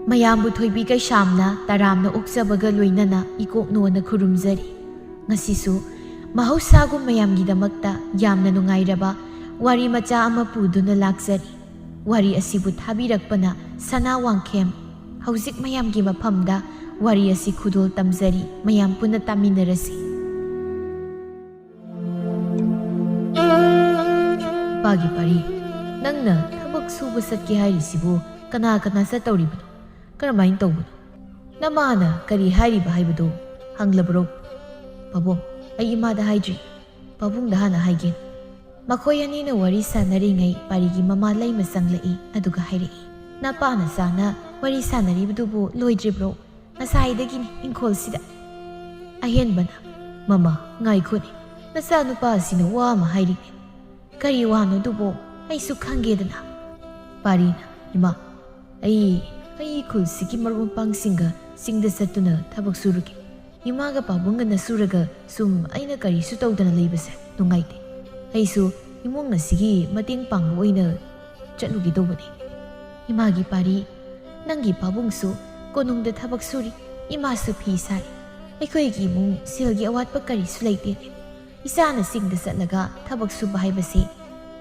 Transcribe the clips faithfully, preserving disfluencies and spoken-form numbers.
ꯃꯌꯥꯝꯕꯨ ꯊꯣꯏꯕꯤ ꯀꯩꯁꯥꯝꯅ ꯇꯔꯥꯝꯅ ꯑꯣꯛꯆꯕꯒ ꯂꯣꯏꯅꯅ ꯏꯀꯣꯛ ꯅꯣꯟꯅ ꯈꯨꯔꯨꯝꯖꯔꯤ꯫ ꯉꯁꯤꯁꯨ ꯃꯍꯧꯁꯥꯒꯨꯝ ꯃꯌꯥꯝꯒꯤꯗꯃꯛꯇ ꯌꯥꯝꯅ ꯅꯨꯡꯉꯥꯏꯔꯕ ꯋꯥꯔꯤ ꯃꯆꯥ ꯑꯃ ꯄꯨꯗꯨꯅ ꯂꯥꯛꯆꯔꯤ꯫ ꯋꯥꯔꯤ ꯑꯁꯤꯕꯨ ꯊꯥꯕꯤꯔꯛꯄꯅ ꯁꯅꯥ ꯋꯥꯡꯈꯦꯝ꯫ ꯍꯧꯖꯤꯛ ꯃꯌꯥꯝꯒꯤ ꯃꯐꯝꯗ ꯋꯥꯔꯤ ꯑꯁꯤ ꯈꯨꯗꯣꯜ ꯇꯝꯖꯔꯤ, ꯃꯌꯥꯝ ꯄꯨꯟꯅ ꯇꯥꯃꯤꯟꯅꯔꯁꯤ꯫ ꯄꯥꯒꯤ ꯄꯥꯔꯤ, ꯅꯪꯅ ꯊꯕꯛ ꯁꯨꯕ ꯆꯠꯀꯦ ꯍꯥꯏꯔꯤꯁꯤꯕꯨ ꯀꯅꯥ ꯀꯅꯥ ꯆꯠꯇꯧꯔꯤꯕꯅꯣ? ꯀꯔꯝꯍꯥꯏꯅ ꯇꯧꯕꯅꯣ? ꯅꯃꯥꯅ ꯀꯔꯤ ꯍꯥꯏꯔꯤꯕ ꯍꯥꯏꯕꯗꯨ ꯍꯪꯂꯕ꯭ꯔꯣ? ꯄꯥꯕꯨꯡ, ꯑꯩ ꯏꯃꯥꯗ ꯍꯥꯏꯗ꯭ꯔꯤ꯫ ꯄꯥꯕꯨꯡꯗ ꯍꯥꯟꯅ ꯍꯥꯏꯒꯦ꯫ ꯃꯈꯣꯏ ꯑꯅꯤꯅ ꯋꯥꯔꯤ ꯁꯥꯟꯅꯔꯤꯉꯩ ꯄꯥꯔꯤꯒꯤ ꯃꯃꯥ ꯂꯩꯃ ꯆꯪꯂꯛꯏ, ꯑꯗꯨꯒ ꯍꯥꯏꯔꯛꯏ, "ꯅꯄꯥ ꯅꯆꯥꯅ ꯋꯥꯔꯤ ꯁꯥꯟꯅꯔꯤꯕꯗꯨꯕꯨ ꯂꯣꯏꯗ꯭ꯔꯤꯕ꯭ꯔꯣ? ꯉꯁꯥꯏꯗꯒꯤꯅꯤ ꯏꯪꯈꯣꯜꯁꯤꯗ꯫" ꯑꯍꯦꯟꯕꯅ, "ꯃꯃꯥ, ꯉꯥꯏꯈꯣꯅꯦ, ꯅꯆꯥꯅꯨꯄꯥ ꯑꯁꯤꯅ ꯋꯥ ꯑꯃ ꯍꯥꯏꯔꯤꯅꯦ꯫ ꯀꯔꯤ ꯋꯥꯅꯣ ꯑꯗꯨꯕꯣ? ꯑꯩꯁꯨ ꯈꯪꯒꯦꯗꯅ꯫" ꯄꯥꯔꯤꯅ, "ꯏꯃꯥ, ꯑꯩ, ꯑꯩ ꯈꯨꯜꯁꯤꯒꯤ ꯃꯔꯨꯞ ꯃꯄꯥꯡꯁꯤꯡꯒ ꯆꯤꯡꯗ ꯆꯠꯇꯨꯅ ꯊꯕꯛ ꯁꯨꯔꯨꯒꯦ꯫ ꯏꯃꯥꯒ ꯄꯥꯕꯨꯡꯒꯅ ꯁꯨꯔꯒ ꯁꯨꯝ ꯑꯩꯅ ꯀꯔꯤꯁꯨ ꯇꯧꯗꯅ ꯂꯩꯕꯁꯦ ꯅꯨꯡꯉꯥꯏꯇꯦ꯫ ꯑꯩꯁꯨ ꯏꯃꯨꯡ ꯑꯁꯤꯒꯤ ꯃꯇꯦꯡ ꯄꯥꯡꯕ ꯑꯣꯏꯅ ꯆꯠꯂꯨꯒꯦ ꯇꯧꯕꯅꯦ꯫" ꯏꯃꯥꯒꯤ ꯄꯥꯔꯤ, "ꯅꯪꯒꯤ ꯄꯥꯕꯨꯡꯁꯨ ꯀꯣꯅꯨꯡꯗ ꯊꯕꯛ ꯁꯨꯔꯤ, ꯏꯃꯥꯁꯨ ꯐꯤ ꯁꯥꯔꯤ꯫ ꯑꯩꯈꯣꯏꯒꯤ ꯏꯃꯨꯡ ꯁꯦꯜꯒꯤ ꯑꯋꯥꯠꯄ ꯀꯔꯤꯁꯨ ꯂꯩꯇꯦꯅꯦ꯫ ꯏꯆꯥꯅ ꯆꯤꯡꯗ ꯆꯠꯂꯒ ꯊꯕꯛ ꯁꯨꯕ ꯍꯥꯏꯕꯁꯤ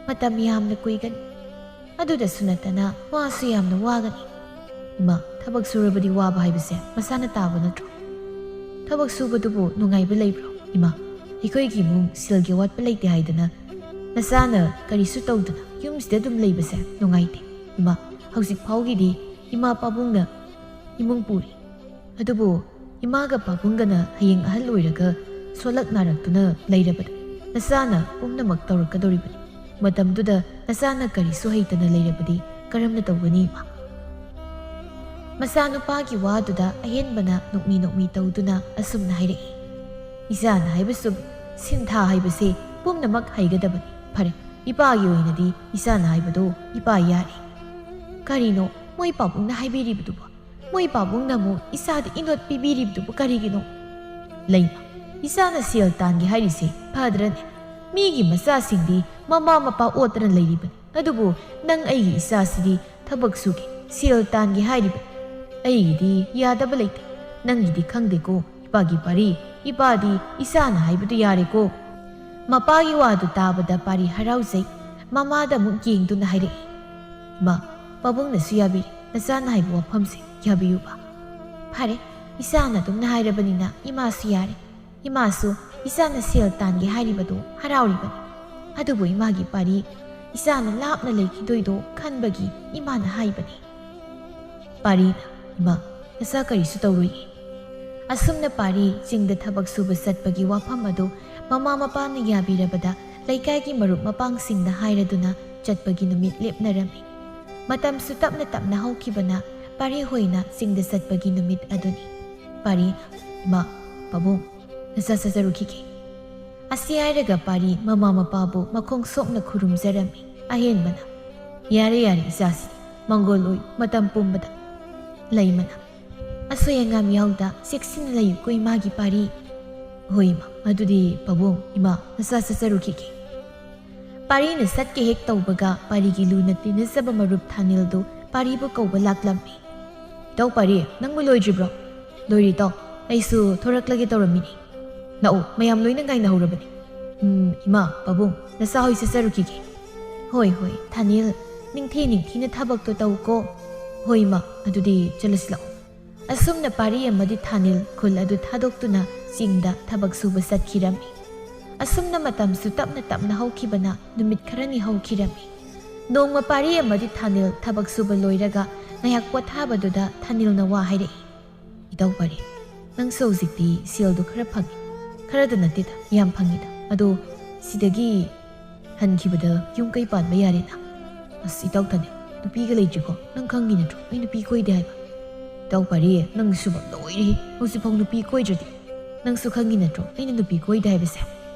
ꯃꯇꯝ ꯌꯥꯝꯅ ꯀꯨꯏꯒꯅꯤ꯫ ꯑꯗꯨꯗꯁꯨ ꯅꯠꯇꯅ ꯋꯥꯁꯨ ꯌꯥꯝꯅ ꯋꯥꯒꯅꯤ꯫" "ꯏꯃꯥ, ꯊꯕꯛ ꯁꯨꯔꯕꯗꯤ ꯋꯥꯕ ꯍꯥꯏꯕꯁꯦ ꯃꯁꯥꯅ ꯇꯥꯕ ꯅꯠꯇ꯭ꯔꯣ? ꯊꯕꯛ ꯁꯨꯕꯗꯨꯕꯨ ꯅꯨꯡꯉꯥꯏꯕ ꯂꯩꯕ꯭ꯔꯣ? ꯏꯃꯥ, ꯑꯩꯈꯣꯏꯒꯤ ꯏꯃꯨꯡ ꯁꯦꯜꯒꯤ ꯑꯋꯥꯠꯄ ꯂꯩꯇꯦ ꯍꯥꯏꯗꯅ ꯅꯆꯥꯅ ꯀꯔꯤꯁꯨ ꯇꯧꯗꯅ ꯌꯨꯝꯁꯤꯗ ꯑꯗꯨꯝ ꯂꯩꯕꯁꯦ ꯅꯨꯡꯉꯥꯏꯇꯦ꯫ ꯏꯃꯥ, ꯍꯧꯖꯤꯛ ꯐꯥꯎꯒꯤꯗꯤ ꯏꯃꯥ ꯄꯥꯕꯨꯡꯅ ꯏꯃꯨꯡ ꯄꯨꯔꯤ꯫ ꯑꯗꯨꯕꯨ ꯏꯃꯥꯒ ꯄꯥꯕꯨꯡꯒꯅ ꯍꯌꯦꯡ ꯑꯍꯜ ꯑꯣꯏꯔꯒ ꯁꯣꯜꯂꯛ ꯅꯥꯔꯛꯇꯨꯅ ꯂꯩꯔꯕꯗ ꯅꯆꯥꯅ ꯄꯨꯝꯅꯃꯛ ꯇꯧꯔꯛꯀꯗꯧꯔꯤꯕꯅꯤ꯫ ꯃꯇꯝꯗꯨꯗ ꯅꯆꯥꯅ ꯀꯔꯤꯁꯨ ꯍꯩꯇꯅ ꯂꯩꯔꯕꯗꯤ ꯀꯔꯝꯅ ꯇꯧꯒꯅꯤ, ꯏꯃꯥ?" ꯃꯆꯥꯅꯨꯄꯥꯒꯤ ꯋꯥꯗꯨꯗ ꯑꯍꯦꯟꯕꯅ ꯅꯣꯛꯃꯤ ꯅꯣꯛꯃꯤ ꯇꯧꯗꯨꯅ ꯑꯁꯨꯝꯅ ꯍꯥꯏꯔꯛꯏ, "ꯏꯆꯥꯅ ꯍꯥꯏꯕ ꯆꯨꯝꯃꯤ꯫ ꯁꯤꯟꯊꯥ ꯍꯥꯏꯕꯁꯦ ꯄꯨꯝꯅꯃꯛ ꯍꯩꯒꯗꯕꯅꯤ꯫ ꯐꯔꯦ, ꯏꯄꯥꯒꯤ ꯑꯣꯏꯅꯗꯤ ꯏꯆꯥꯅ ꯍꯥꯏꯕꯗꯣ ꯏꯄꯥ ꯌꯥꯔꯦ꯫" "ꯀꯔꯤꯅꯣ ꯃꯣꯏ ꯄꯥꯕꯨꯡꯅ ꯍꯥꯏꯕꯤꯔꯤꯕꯗꯨꯕꯣ? ꯃꯣꯏ ꯄꯥꯕꯨꯡꯅ ꯑꯃꯨꯛ ꯏꯆꯥꯗ ꯏꯅꯣꯠ ꯄꯤꯕꯤꯔꯤꯕꯗꯨꯕꯨ ꯀꯔꯤꯒꯤꯅꯣ?" "ꯂꯩꯃ, ꯏꯆꯥꯅ ꯁꯦꯜ ꯇꯥꯟꯒꯦ ꯍꯥꯏꯔꯤꯁꯦ ꯐꯗ꯭ꯔꯅꯦ? ꯃꯤꯒꯤ ꯃꯆꯥꯁꯤꯡꯗꯤ ꯃꯃꯥ ꯃꯄꯥ ꯑꯣꯠꯇꯅ ꯂꯩꯔꯤꯕꯅꯤ, ꯑꯗꯨꯕꯨ ꯅꯪ ꯑꯩꯒꯤ ꯏꯆꯥꯁꯤꯗꯤ ꯊꯕꯛ ꯁꯨꯒꯦ, ꯁꯦꯜ ꯇꯥꯟꯒꯦ ꯍꯥꯏꯔꯤꯕꯅꯤ꯫ ꯑꯩꯒꯤꯗꯤ ꯌꯥꯗꯕ ꯂꯩꯇꯦ꯫ ꯅꯪꯒꯤꯗꯤ ꯈꯪꯗꯦꯀꯣ, ꯏꯄꯥꯒꯤ ꯄꯥꯔꯤ, ꯏꯄꯥꯗꯤ ꯏꯆꯥꯅ ꯍꯥꯏꯕꯗꯨ ꯌꯥꯔꯦꯀꯣ꯫ ꯃꯄꯥꯒꯤ ꯋꯥꯗꯨ ꯇꯥꯕꯗ ꯄꯥꯔꯤ ꯍꯔꯥꯎꯖꯩ꯫ ꯃꯃꯥꯗ ꯑꯃꯨꯛ ꯌꯦꯡꯗꯨꯅ ꯍꯥꯏꯔꯛꯏ, "ꯏꯃꯥ, ꯄꯥꯕꯨꯡꯅꯁꯨ ꯌꯥꯕꯤꯔꯦ, ꯅꯆꯥꯅ ꯍꯥꯏꯕ ꯋꯥꯐꯝꯁꯦ ꯌꯥꯕꯤꯌꯨꯕ꯫ ꯐꯔꯦ, ꯏꯆꯥꯅ ꯑꯗꯨꯝꯅ ꯍꯥꯏꯔꯕꯅꯤꯅ ꯏꯃꯥꯁꯨ ꯌꯥꯔꯦ꯫ ꯏꯃꯥꯁꯨ ꯏꯆꯥꯅ ꯁꯦꯜ ꯇꯥꯟꯒꯦ ꯍꯥꯏꯔꯤꯕꯗꯨ ꯍꯔꯥꯎꯔꯤꯕꯅꯤ꯫ ꯑꯗꯨꯕꯨ ꯏꯃꯥꯒꯤ ꯄꯥꯔꯤ, ꯏꯆꯥꯅ ꯂꯥꯞꯅ ꯂꯩꯈꯤꯗꯣꯏꯗꯣ ꯈꯟꯕꯒꯤ ꯏꯃꯥꯅ ꯍꯥꯏꯕꯅꯤ꯫" ꯄꯥꯔꯤꯅ, "ꯏꯃꯥ, ꯅꯆꯥ ꯀꯔꯤꯁꯨ ꯇꯧꯔꯣꯏꯌꯦ꯫" ꯑꯁꯨꯝꯅ ꯄꯥꯔꯤ ꯆꯤꯡꯗ ꯊꯕꯛ ꯁꯨꯕ ꯆꯠꯄꯒꯤ ꯋꯥꯐꯝ ꯑꯗꯨ ꯃꯃꯥ ꯃꯄꯥꯅ ꯌꯥꯕꯤꯔꯕꯗ ꯂꯩꯀꯥꯏꯒꯤ ꯃꯔꯨꯞ ꯃꯄꯥꯡꯁꯤꯡꯗ ꯍꯥꯏꯔꯗꯨꯅ ꯆꯠꯄꯒꯤ ꯅꯨꯃꯤꯠ ꯂꯦꯞꯅꯔꯝꯃꯤ꯫ ꯃꯇꯝꯁꯨ ꯇꯞꯅ ꯇꯞꯅ ꯍꯧꯈꯤꯕꯅ ꯄꯥꯔꯤ ꯍꯣꯏꯅ ꯆꯤꯡꯗ ꯆꯠꯄꯒꯤ ꯅꯨꯃꯤꯠ ꯑꯗꯨꯅꯤ꯫ ꯄꯥꯔꯤꯅ, "ꯏꯃꯥ, ꯄꯥꯕꯨꯡ, ꯅꯆꯥ ꯆꯠꯆꯔꯨꯈꯤꯒꯦ꯫" ꯑꯁꯤ ꯍꯥꯏꯔꯒ ꯄꯥꯔꯤ ꯃꯃꯥ ꯃꯄꯥꯕꯨ ꯃꯈꯣꯡ ꯁꯣꯛꯅ ꯈꯨꯔꯨꯝꯖꯔꯝꯃꯤ꯫ ꯑꯍꯦꯟꯕꯅ, "ꯌꯥꯔꯦ, ꯌꯥꯔꯦ, ꯏꯆꯥꯁꯤ, ꯃꯪꯒꯣꯜ ꯑꯣꯏ, ꯃꯇꯝ ꯄꯨꯝꯕꯗ꯫ ꯂꯩꯃꯅ, ꯑꯁꯣꯏ ꯑꯉꯥꯝ ꯌꯥꯎꯗ ꯆꯦꯛꯁꯤꯟꯅ ꯂꯩꯌꯨꯀꯣ, ꯏꯃꯥꯒꯤ ꯄꯥꯔꯤ꯫" "ꯍꯣꯏ, ꯏꯃꯥ, ꯑꯗꯨꯗꯤ ꯄꯥꯕꯨꯡ, ꯏꯃꯥ, ꯅꯆꯥ ꯆꯠꯆꯔꯨꯈꯤꯒꯦ꯫" ꯄꯥꯔꯤꯅ ꯆꯠꯀꯦ ꯍꯦꯛ ꯇꯧꯕꯒ ꯄꯥꯔꯤꯒꯤ ꯂꯨꯅ ꯇꯤꯟꯅꯖꯕ ꯃꯔꯨꯞ ꯊꯥꯅꯤꯜꯗꯨ ꯄꯥꯔꯤꯕꯨ ꯀꯧꯕ ꯂꯥꯛꯂꯝꯃꯤ꯫ "ꯏꯇꯥꯎ ꯄꯥꯔꯤ, ꯅꯪꯕꯨ ꯂꯣꯏꯗ꯭ꯔꯤꯕ꯭ꯔꯣ?" "ꯂꯣꯏꯔꯦ ꯏꯇꯥꯎ, ꯑꯩꯁꯨ ꯊꯣꯔꯛꯂꯒꯦ ꯇꯧꯔꯝꯃꯤꯅꯤ꯫" "ꯂꯥꯛꯑꯣ, ꯃꯌꯥꯝ ꯂꯣꯏꯅ ꯉꯥꯏꯅꯍꯧꯔꯕꯅꯤ꯫" "ꯎꯝ, ꯏꯃꯥ, ꯄꯥꯕꯨꯡ, ꯅꯆꯥ ꯍꯣꯏ ꯆꯠꯆꯔꯨꯈꯤꯒꯦ꯫" "ꯍꯣꯏ, ꯍꯣꯏ, ꯊꯥꯅꯤꯜ, ꯅꯤꯡꯊꯤ ꯅꯤꯡꯊꯤꯅ ꯊꯕꯛꯇꯣ ꯇꯧꯀꯣ꯫" "ꯍꯣꯏ, ꯏꯃꯥ, ꯑꯗꯨꯗꯤ ꯆꯠꯂꯁꯤ ꯂꯥꯛꯑꯣ꯫" ꯑꯁꯨꯝꯅ ꯄꯥꯔꯤ ꯑꯃꯗꯤ ꯊꯥꯅꯤꯜ ꯈꯨꯜ ꯑꯗꯨ ꯊꯥꯗꯣꯛꯇꯨꯅ ꯆꯤꯡꯗ ꯊꯕꯛ ꯁꯨꯕ ꯆꯠꯈꯤꯔꯝꯃꯤ꯫ ꯑꯁꯨꯝꯅ ꯃꯇꯝꯁꯨ ꯇꯞꯅ ꯇꯞꯅ ꯍꯧꯈꯤꯕꯅ ꯅꯨꯃꯤꯠ ꯈꯔꯅꯤ ꯍꯧꯈꯤꯔꯝꯃꯤ꯫ ꯅꯣꯡꯃ ꯄꯥꯔꯤ ꯑꯃꯗꯤ ꯊꯥꯅꯤꯜ ꯊꯕꯛ ꯁꯨꯕ ꯂꯣꯏꯔꯒ ꯉꯥꯏꯍꯥꯛ ꯄꯣꯊꯥꯕꯗꯨꯗ ꯊꯥꯅꯤꯜꯅ ꯋꯥ ꯍꯥꯏꯔꯛꯏ꯫ "ꯏꯇꯥꯎ ꯄꯥꯔꯤ, ꯅꯪꯁꯨ ꯍꯧꯖꯤꯛꯇꯤ ꯁꯦꯜꯗꯣ ꯈꯔ ꯐꯪꯉꯤ꯫ ꯈꯔꯗ ꯅꯠꯇꯦꯗ, ꯌꯥꯝ ꯐꯪꯉꯤꯗ꯫ ꯑꯗꯣ ꯁꯤꯗꯒꯤ ꯍꯟꯈꯤꯕꯗ ꯌꯨꯝ ꯀꯩ ꯄꯥꯟꯕ ꯌꯥꯔꯦꯅ꯫" "ꯑꯁ, ꯏꯇꯥꯎ ꯊꯥꯅꯤꯜ, ꯅꯨꯄꯤꯒ ꯂꯩꯇ꯭ꯔꯤꯀꯣ? ꯅꯪ ꯈꯪꯉꯤ ꯅꯠꯇ꯭ꯔꯣ ꯑꯩ ꯅꯨꯄꯤ ꯀꯣꯏꯗꯦ ꯍꯥꯏꯕ?" "ꯏꯇꯥꯎ ꯄꯥꯔꯤ, ꯅꯪꯁꯨꯕ ꯂꯣꯏꯔꯦꯍꯦ, ꯍꯧꯖꯤꯛꯐꯥꯎ ꯅꯨꯄꯤ ꯀꯣꯏꯗ꯭ꯔꯗꯤ? ꯅꯪꯁꯨ ꯈꯪꯉꯤ ꯅꯠꯇ꯭ꯔꯣ ꯑꯩꯅ ꯅꯨꯄꯤ ꯀꯣꯏꯗꯦ ꯍꯥꯏꯕꯁꯦ?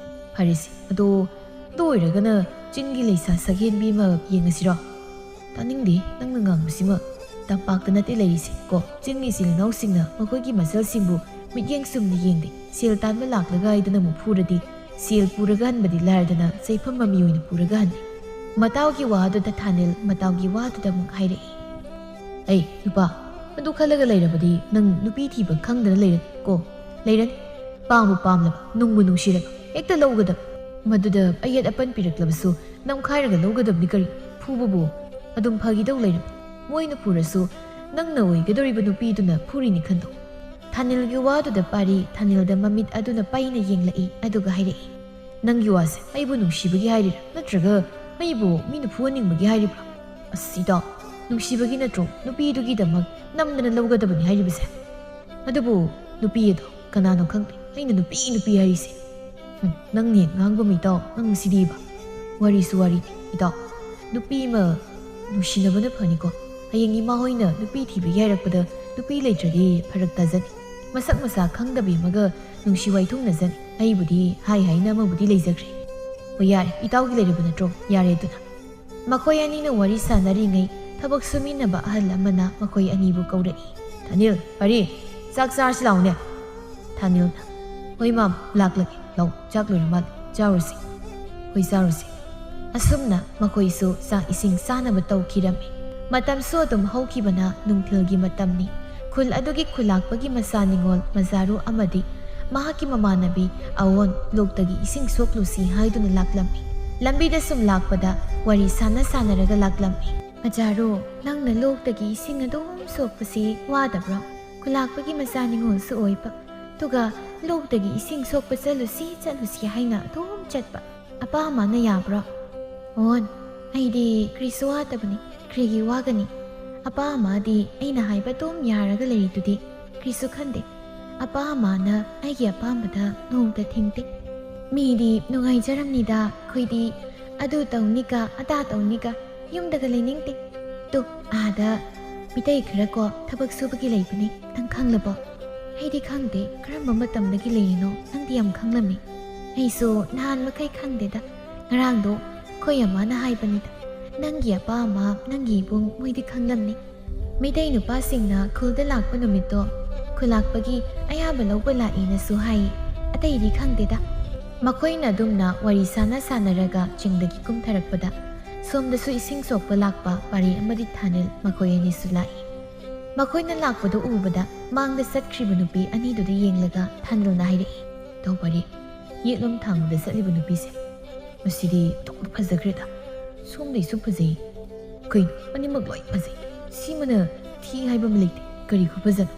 ꯐꯔꯦꯁꯦ, ꯑꯗꯣ ꯑꯗꯨ ꯑꯣꯏꯔꯒꯅ ꯆꯤꯡꯒꯤ ꯂꯩꯁꯥ ꯁꯛꯍꯦꯟꯕꯤ ꯑꯃ ꯌꯦꯡꯉꯁꯤꯔꯣ?" "ꯇꯥꯅꯤꯡꯗꯦ ꯅꯪꯅ ꯉꯥꯡꯕꯁꯤꯃ꯫ ꯇꯝꯄꯥꯛꯇ ꯅꯠꯇꯦ ꯂꯩꯔꯤꯁꯦ ꯀꯣ, ꯆꯤꯡꯒꯤ ꯏꯆꯤꯜ ꯏꯅꯥꯎꯁꯤꯡꯅ ꯃꯈꯣꯏꯒꯤ ꯃꯆꯜꯁꯤꯡꯕꯨ ꯃꯤꯠꯌꯦꯡ ꯆꯨꯝꯅ ꯌꯦꯡꯗꯦ꯫ ꯁꯦꯜ ꯇꯥꯟꯕ ꯂꯥꯛꯂꯒ ꯍꯥꯏꯗꯨꯅ ꯑꯃꯨꯛ ꯐꯨꯔꯗꯤ, ꯁꯦꯜ ꯄꯨꯔꯒ ꯍꯟꯕꯗꯤ ꯂꯥꯏꯔꯗꯅ ꯆꯩꯐꯝ ꯃꯃꯤ ꯑꯣꯏꯅ ꯄꯨꯔꯒ ꯍꯟꯅꯤ꯫ ꯃꯇꯥꯎꯒꯤ ꯋꯥꯗꯨꯗ ꯊꯥꯅꯤꯜ ꯃꯇꯥꯎꯒꯤ ꯋꯥꯗꯨꯗ ꯑꯃꯨꯛ ꯍꯥꯏꯔꯛꯏ꯫ "ꯑꯩ ꯅꯨꯄꯥ, ꯑꯗꯨ ꯈꯜꯂꯒ ꯂꯩꯔꯕꯗꯤ ꯅꯪ ꯅꯨꯄꯤ ꯊꯤꯕ ꯈꯪꯗꯅ ꯂꯩꯔꯅꯤ ꯀꯣ꯫ ꯂꯩꯔꯅꯤ꯫ ꯄꯥꯝꯕꯨ ꯄꯥꯝꯂꯕ, ꯅꯨꯡꯕꯨ ꯅꯨꯡꯁꯤꯔꯕ, ꯍꯦꯛꯇ ꯂꯧꯒꯗꯕ꯫ ꯃꯗꯨꯗ ꯑꯌꯦꯠ ꯑꯄꯟ ꯄꯤꯔꯛꯂꯕꯁꯨ ꯅꯝꯈꯥꯏꯔꯒ ꯂꯧꯒꯗꯕꯅꯤ ꯀꯔꯤ? ꯐꯨꯕꯕꯨ ꯑꯗꯨꯝ ꯐꯒꯤꯗꯧ ꯂꯩꯔꯝ꯫ ꯃꯣꯏꯅ ꯐꯨꯔꯁꯨ ꯅꯪꯅ ꯑꯣꯏꯒꯗꯧꯔꯤꯕ ꯅꯨꯄꯤꯗꯨꯅ ꯐꯨꯔꯤꯅꯤ ꯈꯟꯗꯣꯛ꯫" ꯊꯥꯅꯤꯜꯒꯤ ꯋꯥꯗꯨꯗ ꯄꯥꯔꯤ ꯊꯥꯅꯤꯜꯗ ꯃꯃꯤꯠ ꯑꯗꯨꯅ ꯄꯩꯅ ꯌꯦꯡꯂꯛꯏ, ꯑꯗꯨꯒ ꯍꯥꯏꯔꯛꯏ, "ꯅꯪꯒꯤ ꯋꯥꯁꯦ ꯑꯩꯕꯨ ꯅꯨꯡꯁꯤꯕꯒꯤ ꯍꯥꯏꯔꯤꯔꯥ, ꯅꯠꯇ꯭ꯔꯒ ꯑꯩꯕꯨ ꯃꯤꯅ ꯐꯨꯍꯟꯅꯤꯡꯕꯒꯤ ꯍꯥꯏꯔꯤꯕ꯭ꯔꯥ? ꯑꯁ ꯏꯇꯥꯎ, ꯅꯨꯡꯁꯤꯕꯒꯤ ꯅꯠꯇ꯭ꯔꯣ ꯅꯨꯄꯤꯗꯨꯒꯤꯗꯃꯛ ꯅꯝꯗꯅ ꯂꯧꯒꯗꯕꯅꯤ ꯍꯥꯏꯔꯤꯕꯁꯦ? ꯑꯗꯨꯕꯨ ꯅꯨꯄꯤ ꯑꯗꯣ ꯀꯅꯥꯅꯣ ꯈꯪꯗꯦ, ꯑꯩꯅ ꯅꯨꯄꯤ ꯅꯨꯄꯤ ꯍꯥꯏꯔꯤꯁꯦ꯫ ꯍꯨꯝ, ꯅꯪꯅꯦ ꯉꯥꯡꯕ ꯃꯤꯇꯥꯎ, ꯅꯪ ꯁꯤꯗꯤꯕ꯫ ꯋꯥꯔꯤꯁꯨ ꯋꯥꯔꯤ, ꯏꯇꯥꯎ, ꯅꯨꯄꯤ ꯑꯃ ꯅꯨꯡꯁꯤꯅꯕꯅ ꯐꯅꯤꯀꯣ꯫ ꯍꯌꯦꯡ ꯏꯃꯥ ꯍꯣꯏꯅ ꯅꯨꯄꯤ ꯊꯤꯕꯒꯤ ꯍꯥꯏꯔꯛꯄꯗ ꯅꯨꯄꯤ ꯂꯩꯇ꯭ꯔꯗꯤ ꯐꯔꯛ ꯇꯥꯖꯅꯤ꯫ ꯃꯁꯛ ꯃꯁꯥ ꯈꯪꯗꯕꯤ ꯑꯃꯒ ꯅꯨꯡꯁꯤ ꯋꯥꯏꯊꯣꯛꯅꯖꯅꯤ꯫ ꯑꯩꯕꯨꯗꯤ ꯍꯥꯏ ꯍꯥꯏꯅ ꯑꯃꯕꯨꯗꯤ ꯂꯩꯖꯈ꯭ꯔꯦ꯫ ꯍꯣꯏ ꯌꯥꯔꯦ, ꯏꯇꯥꯎꯒꯤ ꯂꯩꯔꯕ ꯅꯠꯇ꯭ꯔꯣ? ꯌꯥꯔꯦ ꯑꯗꯨꯅ꯫" ꯃꯈꯣꯏ ꯑꯅꯤꯅ ꯋꯥꯔꯤ ꯁꯥꯟꯅꯔꯤꯉꯩ ꯊꯕꯛ ꯁꯨꯃꯤꯟꯅꯕ ꯑꯍꯜ ꯑꯃꯅ ꯃꯈꯣꯏ ꯑꯅꯤꯕꯨ ꯀꯧꯔꯛꯏ꯫ "ꯊꯥꯅꯤꯜ, ꯄꯥꯔꯤ, ꯆꯥꯛ ꯆꯥꯔꯁꯤ ꯂꯥꯛꯑꯣꯅꯦ꯫" ꯊꯥꯅꯤꯜꯅ, "ꯍꯣꯏ ꯃꯥꯝ, ꯂꯥꯛꯂꯒꯦ꯫ ꯂꯥꯛꯑꯣ, ꯆꯥꯛ ꯂꯣꯏꯔ ꯃꯥꯜꯂꯦ꯫ ꯆꯥꯔꯨꯁꯤ꯫ ꯍꯣꯏ, ꯆꯥꯔꯨꯁꯤ꯫" ꯑꯁꯨꯝꯅ ꯃꯈꯣꯏꯁꯨ ꯆꯥꯛ ꯏꯁꯤꯡ ꯆꯥꯅꯕ ꯇꯧꯈꯤꯔꯝꯃꯤ꯫ ꯃꯇꯝꯁꯨ ꯑꯗꯨꯝ ꯍꯧꯈꯤꯕꯅ ꯅꯨꯡꯊꯤꯜꯒꯤ ꯃꯇꯝꯅꯤ꯫ ꯈꯨꯜ ꯑꯗꯨꯒꯤ ꯈꯨꯂꯥꯛꯄꯒꯤ ꯃꯆꯥ ꯅꯤꯉꯣꯜ ꯃꯖꯥꯔꯨ ꯑꯃꯗꯤ ꯃꯍꯥꯛꯀꯤ ꯃꯃꯥꯟꯅꯕꯤ ꯑꯋꯣꯟ ꯂꯣꯛꯇꯒꯤ ꯏꯁꯤꯡ ꯁꯣꯛꯂꯨꯁꯤ ꯍꯥꯏꯗꯨꯅ ꯂꯥꯛꯂꯝꯃꯤ꯫ ꯂꯝꯕꯤꯗ ꯁꯨꯝ ꯂꯥꯛꯄꯗ ꯋꯥꯔꯤ ꯁꯥꯟꯅ ꯁꯥꯟꯅꯔꯒ ꯂꯥꯛꯂꯝꯃꯤ꯫ "ꯃꯖꯥꯔꯨ, ꯅꯪꯅ ꯂꯣꯛꯇꯒꯤ ꯏꯁꯤꯡ ꯑꯗꯨꯝ ꯁꯣꯛꯄꯁꯤ ꯋꯥꯗꯕ꯭ꯔꯣ? ꯈꯨꯂꯥꯛꯄꯒꯤ ꯃꯆꯥ ꯅꯤꯉꯣꯜꯁꯨ ꯑꯣꯏꯕ, ꯑꯗꯨꯒ ꯂꯣꯛꯇꯒꯤ ꯏꯁꯤꯡ ꯁꯣꯛꯄ ꯆꯠꯂꯨꯁꯤ ꯆꯠꯂꯨꯁꯤ ꯍꯥꯏꯅ ꯑꯗꯨꯝ ꯆꯠꯄ꯫ ꯑꯄꯥ ꯑꯃꯅ ꯌꯥꯕ꯭ꯔꯣ?" "ꯑꯣꯟ, ꯑꯩꯗꯤ ꯀ꯭ꯔꯤꯁꯨ ꯋꯥꯗꯕꯅꯤ, ꯀ꯭ꯔꯤꯒꯤ ꯋꯥꯒꯅꯤ? ꯑꯄꯥ ꯑꯃꯗꯤ ꯑꯩꯅ ꯍꯥꯏꯕ ꯑꯗꯨꯝ ꯌꯥꯔꯒ ꯂꯩꯔꯤꯗꯨꯗꯤ, ꯀ꯭ꯔꯤꯁꯨ ꯈꯟꯗꯦ꯫ ꯑꯄꯥ ꯑꯃꯅ ꯑꯩꯒꯤ ꯑꯄꯥꯝꯕꯗ ꯅꯣꯡꯃꯇ ꯊꯤꯡꯗꯦ꯫ ꯃꯤꯗꯤ ꯅꯨꯡꯉꯥꯏꯖꯔꯝꯅꯤꯗ, ꯑꯩꯈꯣꯏꯗꯤ ꯑꯗꯨ ꯇꯧꯅꯤꯒ ꯑꯗꯥ ꯇꯧꯅꯤꯒ ꯌꯨꯝꯗꯒ ꯂꯩꯅꯤꯡꯗꯦ꯫ ꯇꯨ, ꯑꯥꯗ ꯃꯤꯇꯩ ꯈꯔ ꯀꯣ ꯊꯕꯛ ꯁꯨꯕꯒꯤ ꯂꯩꯕꯅꯤ, ꯅꯪ ꯈꯪꯂꯕꯣ?" "ꯑꯩꯗꯤ ꯈꯪꯗꯦ, ꯀꯔꯝꯕ ꯃꯇꯝꯗꯒꯤ ꯂꯩꯔꯤꯅꯣ? ꯅꯪꯗꯤ ꯌꯥꯝ ꯈꯪꯂꯝꯃꯤ꯫" "ꯑꯩꯁꯨ ꯅꯍꯥꯟ ꯃꯈꯩ ꯈꯪꯗꯦꯗ, ꯉꯔꯥꯡꯗꯣ ꯑꯩꯈꯣꯏ ꯑꯃꯅ ꯍꯥꯏꯕꯅꯤꯗ꯫ ꯅꯪꯒꯤ ꯑꯄꯥ ꯑꯃ, ꯅꯪꯒꯤ ꯏꯕꯨꯡ ꯃꯣꯏꯗꯤ ꯈꯪꯂꯝꯅꯤ꯫ ꯃꯤꯇꯩ ꯅꯨꯄꯥꯁꯤꯡꯅ ꯈꯨꯜꯗ ꯂꯥꯛꯄ ꯅꯨꯃꯤꯠꯇꯣ ꯈꯨꯂꯥꯛꯄꯒꯤ ꯑꯌꯥꯕ ꯂꯧꯕ ꯂꯥꯛꯏꯅꯁꯨ ꯍꯥꯏ꯫ ꯑꯇꯩꯗꯤ ꯈꯪꯗꯦꯗ꯫ ꯃꯈꯣꯏꯅ ꯑꯗꯨꯝꯅ ꯋꯥꯔꯤ ꯁꯥꯟꯅ ꯁꯥꯟꯅꯔꯒ ꯆꯤꯡꯗꯒꯤ ꯀꯨꯝꯊꯔꯛꯄꯗ ꯁꯣꯝꯗꯁꯨ ꯏꯁꯤꯡ ꯁꯣꯛꯄ ꯂꯥꯛꯄ ꯄꯥꯔꯤ ꯑꯃꯗꯤ ꯊꯥꯅꯤꯜ ꯃꯈꯣꯏ ꯑꯅꯤꯁꯨ ꯂꯥꯛꯏ꯫ ꯃꯈꯣꯏꯅ ꯂꯥꯛꯄꯗꯨ ꯎꯕꯗ ꯃꯥꯡꯗ ꯆꯠꯈ꯭ꯔꯤꯕ ꯅꯨꯄꯤ ꯑꯅꯤꯗꯨꯗ ꯌꯦꯡꯂꯒ ꯊꯥꯅꯤꯜꯅ ꯍꯥꯏꯔꯛꯏ, "ꯇꯧ ꯄꯥꯔꯤ, ꯌꯦꯠꯂꯣꯝ ꯊꯪꯕꯗ ꯆꯠꯂꯤꯕ ꯅꯨꯄꯤꯁꯦ, ꯃꯁꯤꯗꯤ ꯑꯣꯟꯊꯣꯛꯅ ꯐꯖꯈ꯭ꯔꯦꯗ꯫ ꯁꯣꯝꯗꯩꯁꯨ ꯐꯖꯩ꯫ ꯀꯩꯅꯣ, ꯑꯅꯤꯃꯛ ꯂꯣꯏ ꯐꯖꯩ꯫ ꯁꯤꯃꯅ ꯊꯤ ꯍꯥꯏꯕ ꯑꯃ ꯂꯩꯇꯦ꯫ ꯀꯔꯤ ꯈꯨꯐꯖꯅꯣ!"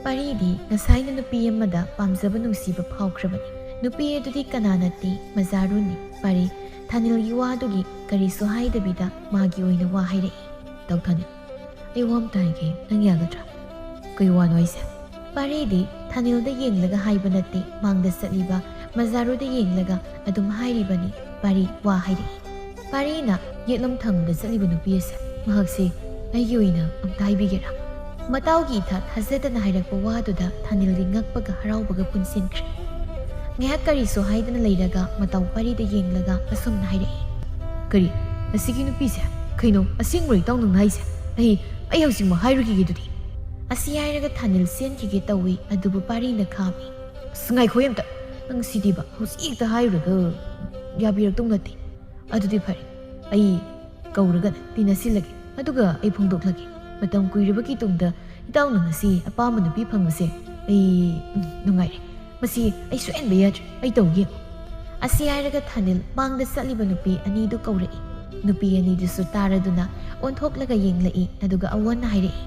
ꯄꯥꯔꯤꯗꯤ ꯉꯁꯥꯏꯅ ꯅꯨꯄꯤ ꯑꯃꯗ ꯄꯥꯝꯖꯕ ꯅꯨꯡꯁꯤꯕ ꯐꯥꯎꯈ꯭ꯔꯕꯅꯤ꯫ ꯅꯨꯄꯤ ꯑꯗꯨꯗꯤ ꯀꯅꯥ ꯅꯠꯇꯦ, ꯃꯖꯥꯔꯨꯅꯤ꯫ ꯄꯥꯔꯤ ꯊꯥꯅꯤꯜꯒꯤ ꯋꯥꯗꯨꯒꯤ ꯀꯔꯤꯁꯨ ꯍꯥꯏꯗꯕꯤꯗ ꯃꯥꯒꯤ ꯑꯣꯏꯅ ꯋꯥ ꯍꯥꯏꯔꯛꯏ꯫ "ꯇꯧ ꯊꯥꯅꯤꯜ, ꯑꯩ ꯋꯥ ꯑꯝꯇ ꯍꯥꯏꯒꯦ, ꯅꯪ ꯌꯥꯒꯗ꯭ꯔꯥ?" "ꯀꯩ ꯋꯥꯅꯣ ꯍꯥꯏꯁꯦ?" ꯄꯥꯔꯤꯗꯤ ꯊꯥꯅꯤꯜꯗ ꯌꯦꯡꯂꯒ ꯍꯥꯏꯕ ꯅꯠꯇꯦ, ꯃꯥꯡꯗ ꯆꯠꯂꯤꯕ ꯃꯖꯥꯔꯨꯗ ꯌꯦꯡꯂꯒ ꯑꯗꯨꯝ ꯍꯥꯏꯔꯤꯕꯅꯤ꯫ ꯄꯥꯔꯤ ꯋꯥ ꯍꯥꯏꯔꯛꯏ꯫ ꯄꯥꯔꯤꯅ ꯌꯦꯠꯂꯣꯝ ꯊꯪꯕꯗ ꯆꯠꯂꯤꯕ ꯅꯨꯄꯤ ꯑꯁꯦ, ꯃꯍꯥꯛꯁꯦ ꯑꯩꯒꯤ ꯑꯣꯏꯅ ꯑꯝꯇ ꯍꯥꯏꯕꯤꯒꯦꯔꯥ? ꯃꯇꯥꯎꯒꯤ ꯏꯊꯥ ꯊꯥꯖꯗꯅ ꯍꯥꯏꯔꯛꯄ ꯋꯥꯗꯨꯗ ꯊꯥꯅꯤꯜꯗꯤ ꯉꯛꯄꯒ ꯍꯔꯥꯎꯕꯒ ꯄꯨꯟꯁꯤꯟꯈ꯭ꯔꯦ꯫ ꯉꯥꯏꯍꯥꯛ ꯀꯔꯤꯁꯨ ꯍꯥꯏꯗꯅ ꯂꯩꯔꯒ ꯃꯇꯥꯎ ꯄꯥꯔꯤꯗ ꯌꯦꯡꯂꯒ ꯑꯁꯨꯝꯅ ꯍꯥꯏꯔꯛꯏ, "ꯀꯔꯤ? ꯑꯁꯤꯒꯤ ꯅꯨꯄꯤꯁꯦ? ꯀꯩꯅꯣ, ꯑꯁꯦꯡꯕꯔꯣ ꯏꯇꯥꯎ ꯅꯪꯅ ꯍꯥꯏꯁꯦ? ꯑꯩ, ꯑꯩ ꯍꯧꯖꯤꯛꯃꯛ ꯍꯥꯏꯔꯨꯈꯤꯒꯦ ꯑꯗꯨꯗꯤ꯫" ꯑꯁꯤ ꯍꯥꯏꯔꯒ ꯊꯥꯅꯤꯜ ꯆꯦꯟꯈꯤꯒꯦ ꯇꯧꯏ, ꯑꯗꯨꯕꯨ ꯄꯥꯔꯤꯅ ꯈꯥꯝꯃꯤ꯫ "ꯑꯁ, ꯉꯥꯏꯈꯣ ꯑꯝꯇ, ꯅꯪ ꯁꯤꯗꯤꯕ ꯍꯧꯖꯤꯛ ꯍꯦꯛꯇ ꯍꯥꯏꯔꯨꯔꯒ ꯌꯥꯕꯤꯔꯛꯇꯧ ꯅꯠꯇꯦ꯫ ꯑꯗꯨꯗꯤ ꯐꯔꯦ, ꯑꯩ ꯀꯧꯔꯒꯅꯦ ꯇꯤꯟꯅꯁꯤꯜꯂꯒꯦ, ꯑꯗꯨꯒ ꯑꯩ ꯐꯣꯡꯗꯣꯛꯂꯒꯦ꯫ ꯃꯇꯝ ꯀꯨꯏꯔꯕꯒꯤ ꯇꯨꯡꯗ ꯏꯇꯥꯎꯅ ꯉꯁꯤ ꯑꯄꯥꯝꯕ ꯅꯨꯄꯤ ꯐꯪꯕꯁꯦ ꯑꯩ, ꯎꯝ, ꯅꯨꯡꯉꯥꯏꯔꯦ꯫ ꯃꯁꯤ ꯑꯩ ꯁꯣꯏꯍꯟꯕ ꯌꯥꯗ꯭ꯔꯦ, ꯑꯩ ꯇꯧꯒꯦ꯫" ꯑꯁꯤ ꯍꯥꯏꯔꯒ ꯊꯥꯅꯤꯜ ꯃꯥꯡꯗ ꯆꯠꯂꯤꯕ ꯅꯨꯄꯤ ꯑꯅꯤꯗꯨ ꯀꯧꯔꯛꯏ꯫ ꯅꯨꯄꯤ ꯑꯅꯤꯗꯨꯁꯨ ꯇꯥꯔꯗꯨꯅ ꯑꯣꯟꯊꯣꯛꯂꯒ ꯌꯦꯡꯂꯛꯏ, ꯑꯗꯨꯒ ꯑꯋꯣꯟꯅ ꯍꯥꯏꯔꯛꯏ,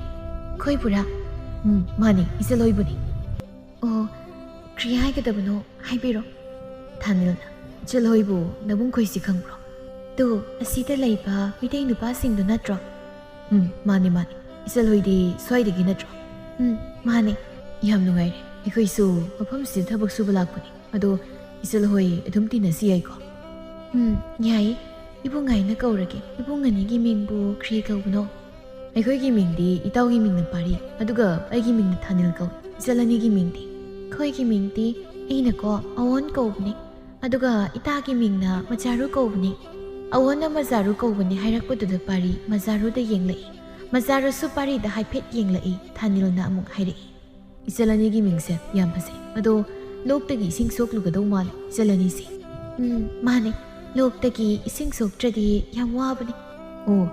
"ꯈꯣꯏꯕꯨꯔꯥ?" "ꯎꯝ, ꯃꯥꯅꯤ, ꯏꯆꯜ ꯍꯣꯏꯕꯨꯅꯤ꯫" "ꯑꯣ, ꯀꯔꯤ ꯍꯥꯏꯒꯗꯕꯅꯣ ꯍꯥꯏꯕꯤꯔꯣ꯫" ꯊꯥꯅꯤꯜꯅ, "ꯏꯆꯜ ꯍꯣꯏꯕꯨ ꯅꯕꯨꯡ ꯈꯣꯏꯁꯤ ꯈꯪꯕ꯭ꯔꯣ?" "ꯇꯨ, ꯑꯁꯤꯗ ꯂꯩꯕ ꯃꯤꯇꯩ ꯅꯨꯄꯥꯁꯤꯡꯗꯨ ꯅꯠꯇ꯭ꯔꯣ?" "ꯎꯝ, ꯃꯥꯅꯤ, ꯃꯥꯅꯤ꯫ ꯏꯆꯜ ꯍꯣꯏꯗꯤ ꯁ꯭ꯋꯥꯏꯗꯒꯤ ꯅꯠꯇ꯭ꯔꯣ?" "ꯎꯝ, ꯃꯥꯅꯤ꯫" "ꯌꯥꯝ ꯅꯨꯡꯉꯥꯏꯔꯦ꯫ ꯑꯩꯈꯣꯏꯁꯨ ꯃꯐꯝꯁꯤꯗ ꯊꯕꯛ ꯁꯨꯕ ꯂꯥꯛꯄꯅꯤ꯫ ꯑꯗꯣ ꯏꯆꯜ ꯍꯣꯏ ꯑꯗꯨꯝ ꯇꯤꯟꯅꯁꯤ ꯌꯥꯏꯀꯣ?" "ꯎꯝ, ꯌꯥꯏ꯫ ꯏꯕꯨꯡ ꯍꯥꯏꯅ ꯀꯧꯔꯒꯦ꯫ ꯏꯕꯨꯡ ꯑꯅꯤꯒꯤ ꯃꯤꯡꯕꯨ ꯀꯔꯤ ꯀꯧꯕꯅꯣ?" "ꯑꯩꯈꯣꯏꯒꯤ ꯃꯤꯡꯗꯤ ꯏꯇꯥꯎꯒꯤ ꯃꯤꯡꯅ ꯄꯥꯔꯤ, ꯑꯗꯨꯒ ꯑꯩꯒꯤ ꯃꯤꯡꯅ ꯊꯥꯅꯤꯜ ꯀꯧꯏ꯫ ꯏꯆꯜ ꯑꯅꯤꯒꯤ ꯃꯤꯡꯗꯤ?" "ꯑꯩꯈꯣꯏꯒꯤ ꯃꯤꯡꯗꯤ ꯑꯩꯅꯀꯣ ꯑꯋꯣꯟ ꯀꯧꯕꯅꯤ, ꯑꯗꯨꯒ ꯏꯇꯥꯒꯤ ꯃꯤꯡꯅ ꯃꯖꯥꯔꯨ ꯀꯧꯕꯅꯤ꯫" ꯑꯋꯣꯟꯅ ꯃꯖꯥꯔꯨ ꯀꯧꯕꯅꯤ ꯍꯥꯏꯔꯛꯄꯗꯨꯗ ꯄꯥꯔꯤ ꯃꯖꯥꯔꯨꯗ ꯌꯦꯡꯂꯛꯏ꯫ ꯃꯖꯥꯔꯨꯁꯨ ꯄꯥꯔꯤꯗ ꯍꯥꯏꯐꯦꯠ ꯌꯦꯡꯂꯛꯏ꯫ ꯊꯥꯅꯤꯜꯅ ꯑꯃꯨꯛ ꯍꯥꯏꯔꯛꯏ, ꯏꯆꯜ ꯑꯅꯤꯒꯤ ꯃꯤꯡꯁꯦ ꯌꯥꯝ ꯐꯖꯩ꯫ ꯑꯗꯣ ꯂꯣꯛꯇꯒꯤ ꯏꯁꯤꯡ ꯁꯣꯛꯂꯨꯒꯗꯧ ꯃꯥꯜꯂꯦ ꯏꯆꯜ ꯑꯅꯤꯁꯦ꯫ ꯎꯝ, ꯃꯥꯅꯦ꯫ ꯂꯣꯛꯇꯒꯤ ꯏꯁꯤꯡ ꯁꯣꯛꯇ꯭ꯔꯗꯤ ꯌꯥꯝ ꯋꯥꯕꯅꯤ꯫ ꯑꯣ,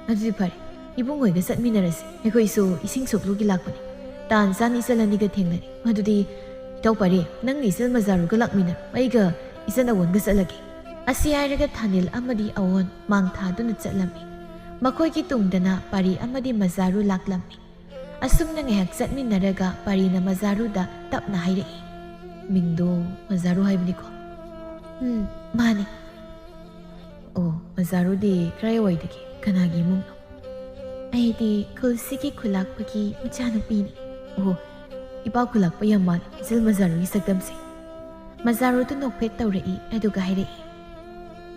ꯑꯗꯨꯗꯤ ꯐꯔꯦ꯫ ꯏꯕꯨꯡ ꯍꯣꯏꯒ ꯆꯠꯃꯤꯟꯅꯔꯁꯤ꯫ ꯑꯩꯈꯣꯏꯁꯨ ꯏꯁꯤꯡ ꯁꯣꯛꯂꯨꯒꯤ ꯂꯥꯛꯄꯅꯤ꯫ ꯇꯥꯟ ꯆꯥꯅ ꯏꯆꯜ ꯑꯅꯤꯒ ꯊꯦꯡꯅꯔꯦ꯫ ꯑꯗꯨꯗꯤ ꯏꯇꯥꯎ ꯄꯥꯔꯤ, ꯅꯪꯅ ꯏꯆꯜ ꯃꯖꯥꯔꯨꯒ ꯂꯥꯛꯃꯤꯟꯅꯔꯣ꯫ ꯑꯩꯒ ꯏꯆꯜ ꯑꯋꯣꯟꯒ ꯆꯠꯂꯒꯦ꯫ ꯑꯁꯤ ꯍꯥꯏꯔꯒ ꯊꯥꯅꯤꯜ ꯑꯃꯗꯤ ꯑꯋꯣꯟ ꯃꯥꯡ ꯊꯥꯗꯨꯅ ꯆꯠꯂꯝꯃꯤ꯫ ꯃꯈꯣꯏꯒꯤ ꯇꯨꯡꯗꯅ ꯄꯥꯔꯤ ꯑꯃꯗꯤ ꯃꯖꯥꯔꯨ ꯂꯥꯛꯂꯝꯃꯤ꯫ ꯑꯁꯨꯝꯅ ꯉꯥꯏꯍꯥꯛ ꯆꯠꯃꯤꯟꯅꯔꯒ ꯄꯥꯔꯤꯅ ꯃꯖꯥꯔꯨꯗ ꯇꯞꯅ ꯍꯥꯏꯔꯛꯏ꯫ ꯃꯤꯡꯗꯣ ꯃꯖꯥꯔꯨ ꯍꯥꯏꯕꯅꯤꯀꯣ? ꯎꯝ, ꯃꯥꯅꯤ꯫ ꯑꯣ, ꯃꯖꯥꯔꯨꯗꯤ ꯀꯔꯥꯏꯋꯥꯏꯗꯒꯤ? ꯀꯅꯥꯒꯤ ꯏꯃꯨꯡꯅꯣ? ꯑꯩꯗꯤ ꯈꯨꯜꯁꯤꯒꯤ ꯈꯨꯂꯥꯛꯄꯒꯤ ꯃꯆꯥꯅꯨꯄꯤꯅꯤ꯫ ꯑꯣ, ꯏꯄꯥ ꯈꯨꯂꯥꯛꯄ ꯌꯥꯝ ꯃꯥꯜꯂꯤ ꯏꯆꯜ ꯃꯖꯥꯔꯨꯒꯤ ꯁꯛꯇꯝꯁꯦ꯫ ꯃꯖꯥꯔꯨꯗꯨ ꯅꯣꯛꯐꯦꯠ ꯇꯧꯔꯛꯏ, ꯑꯗꯨꯒ ꯍꯥꯏꯔꯛꯏ꯫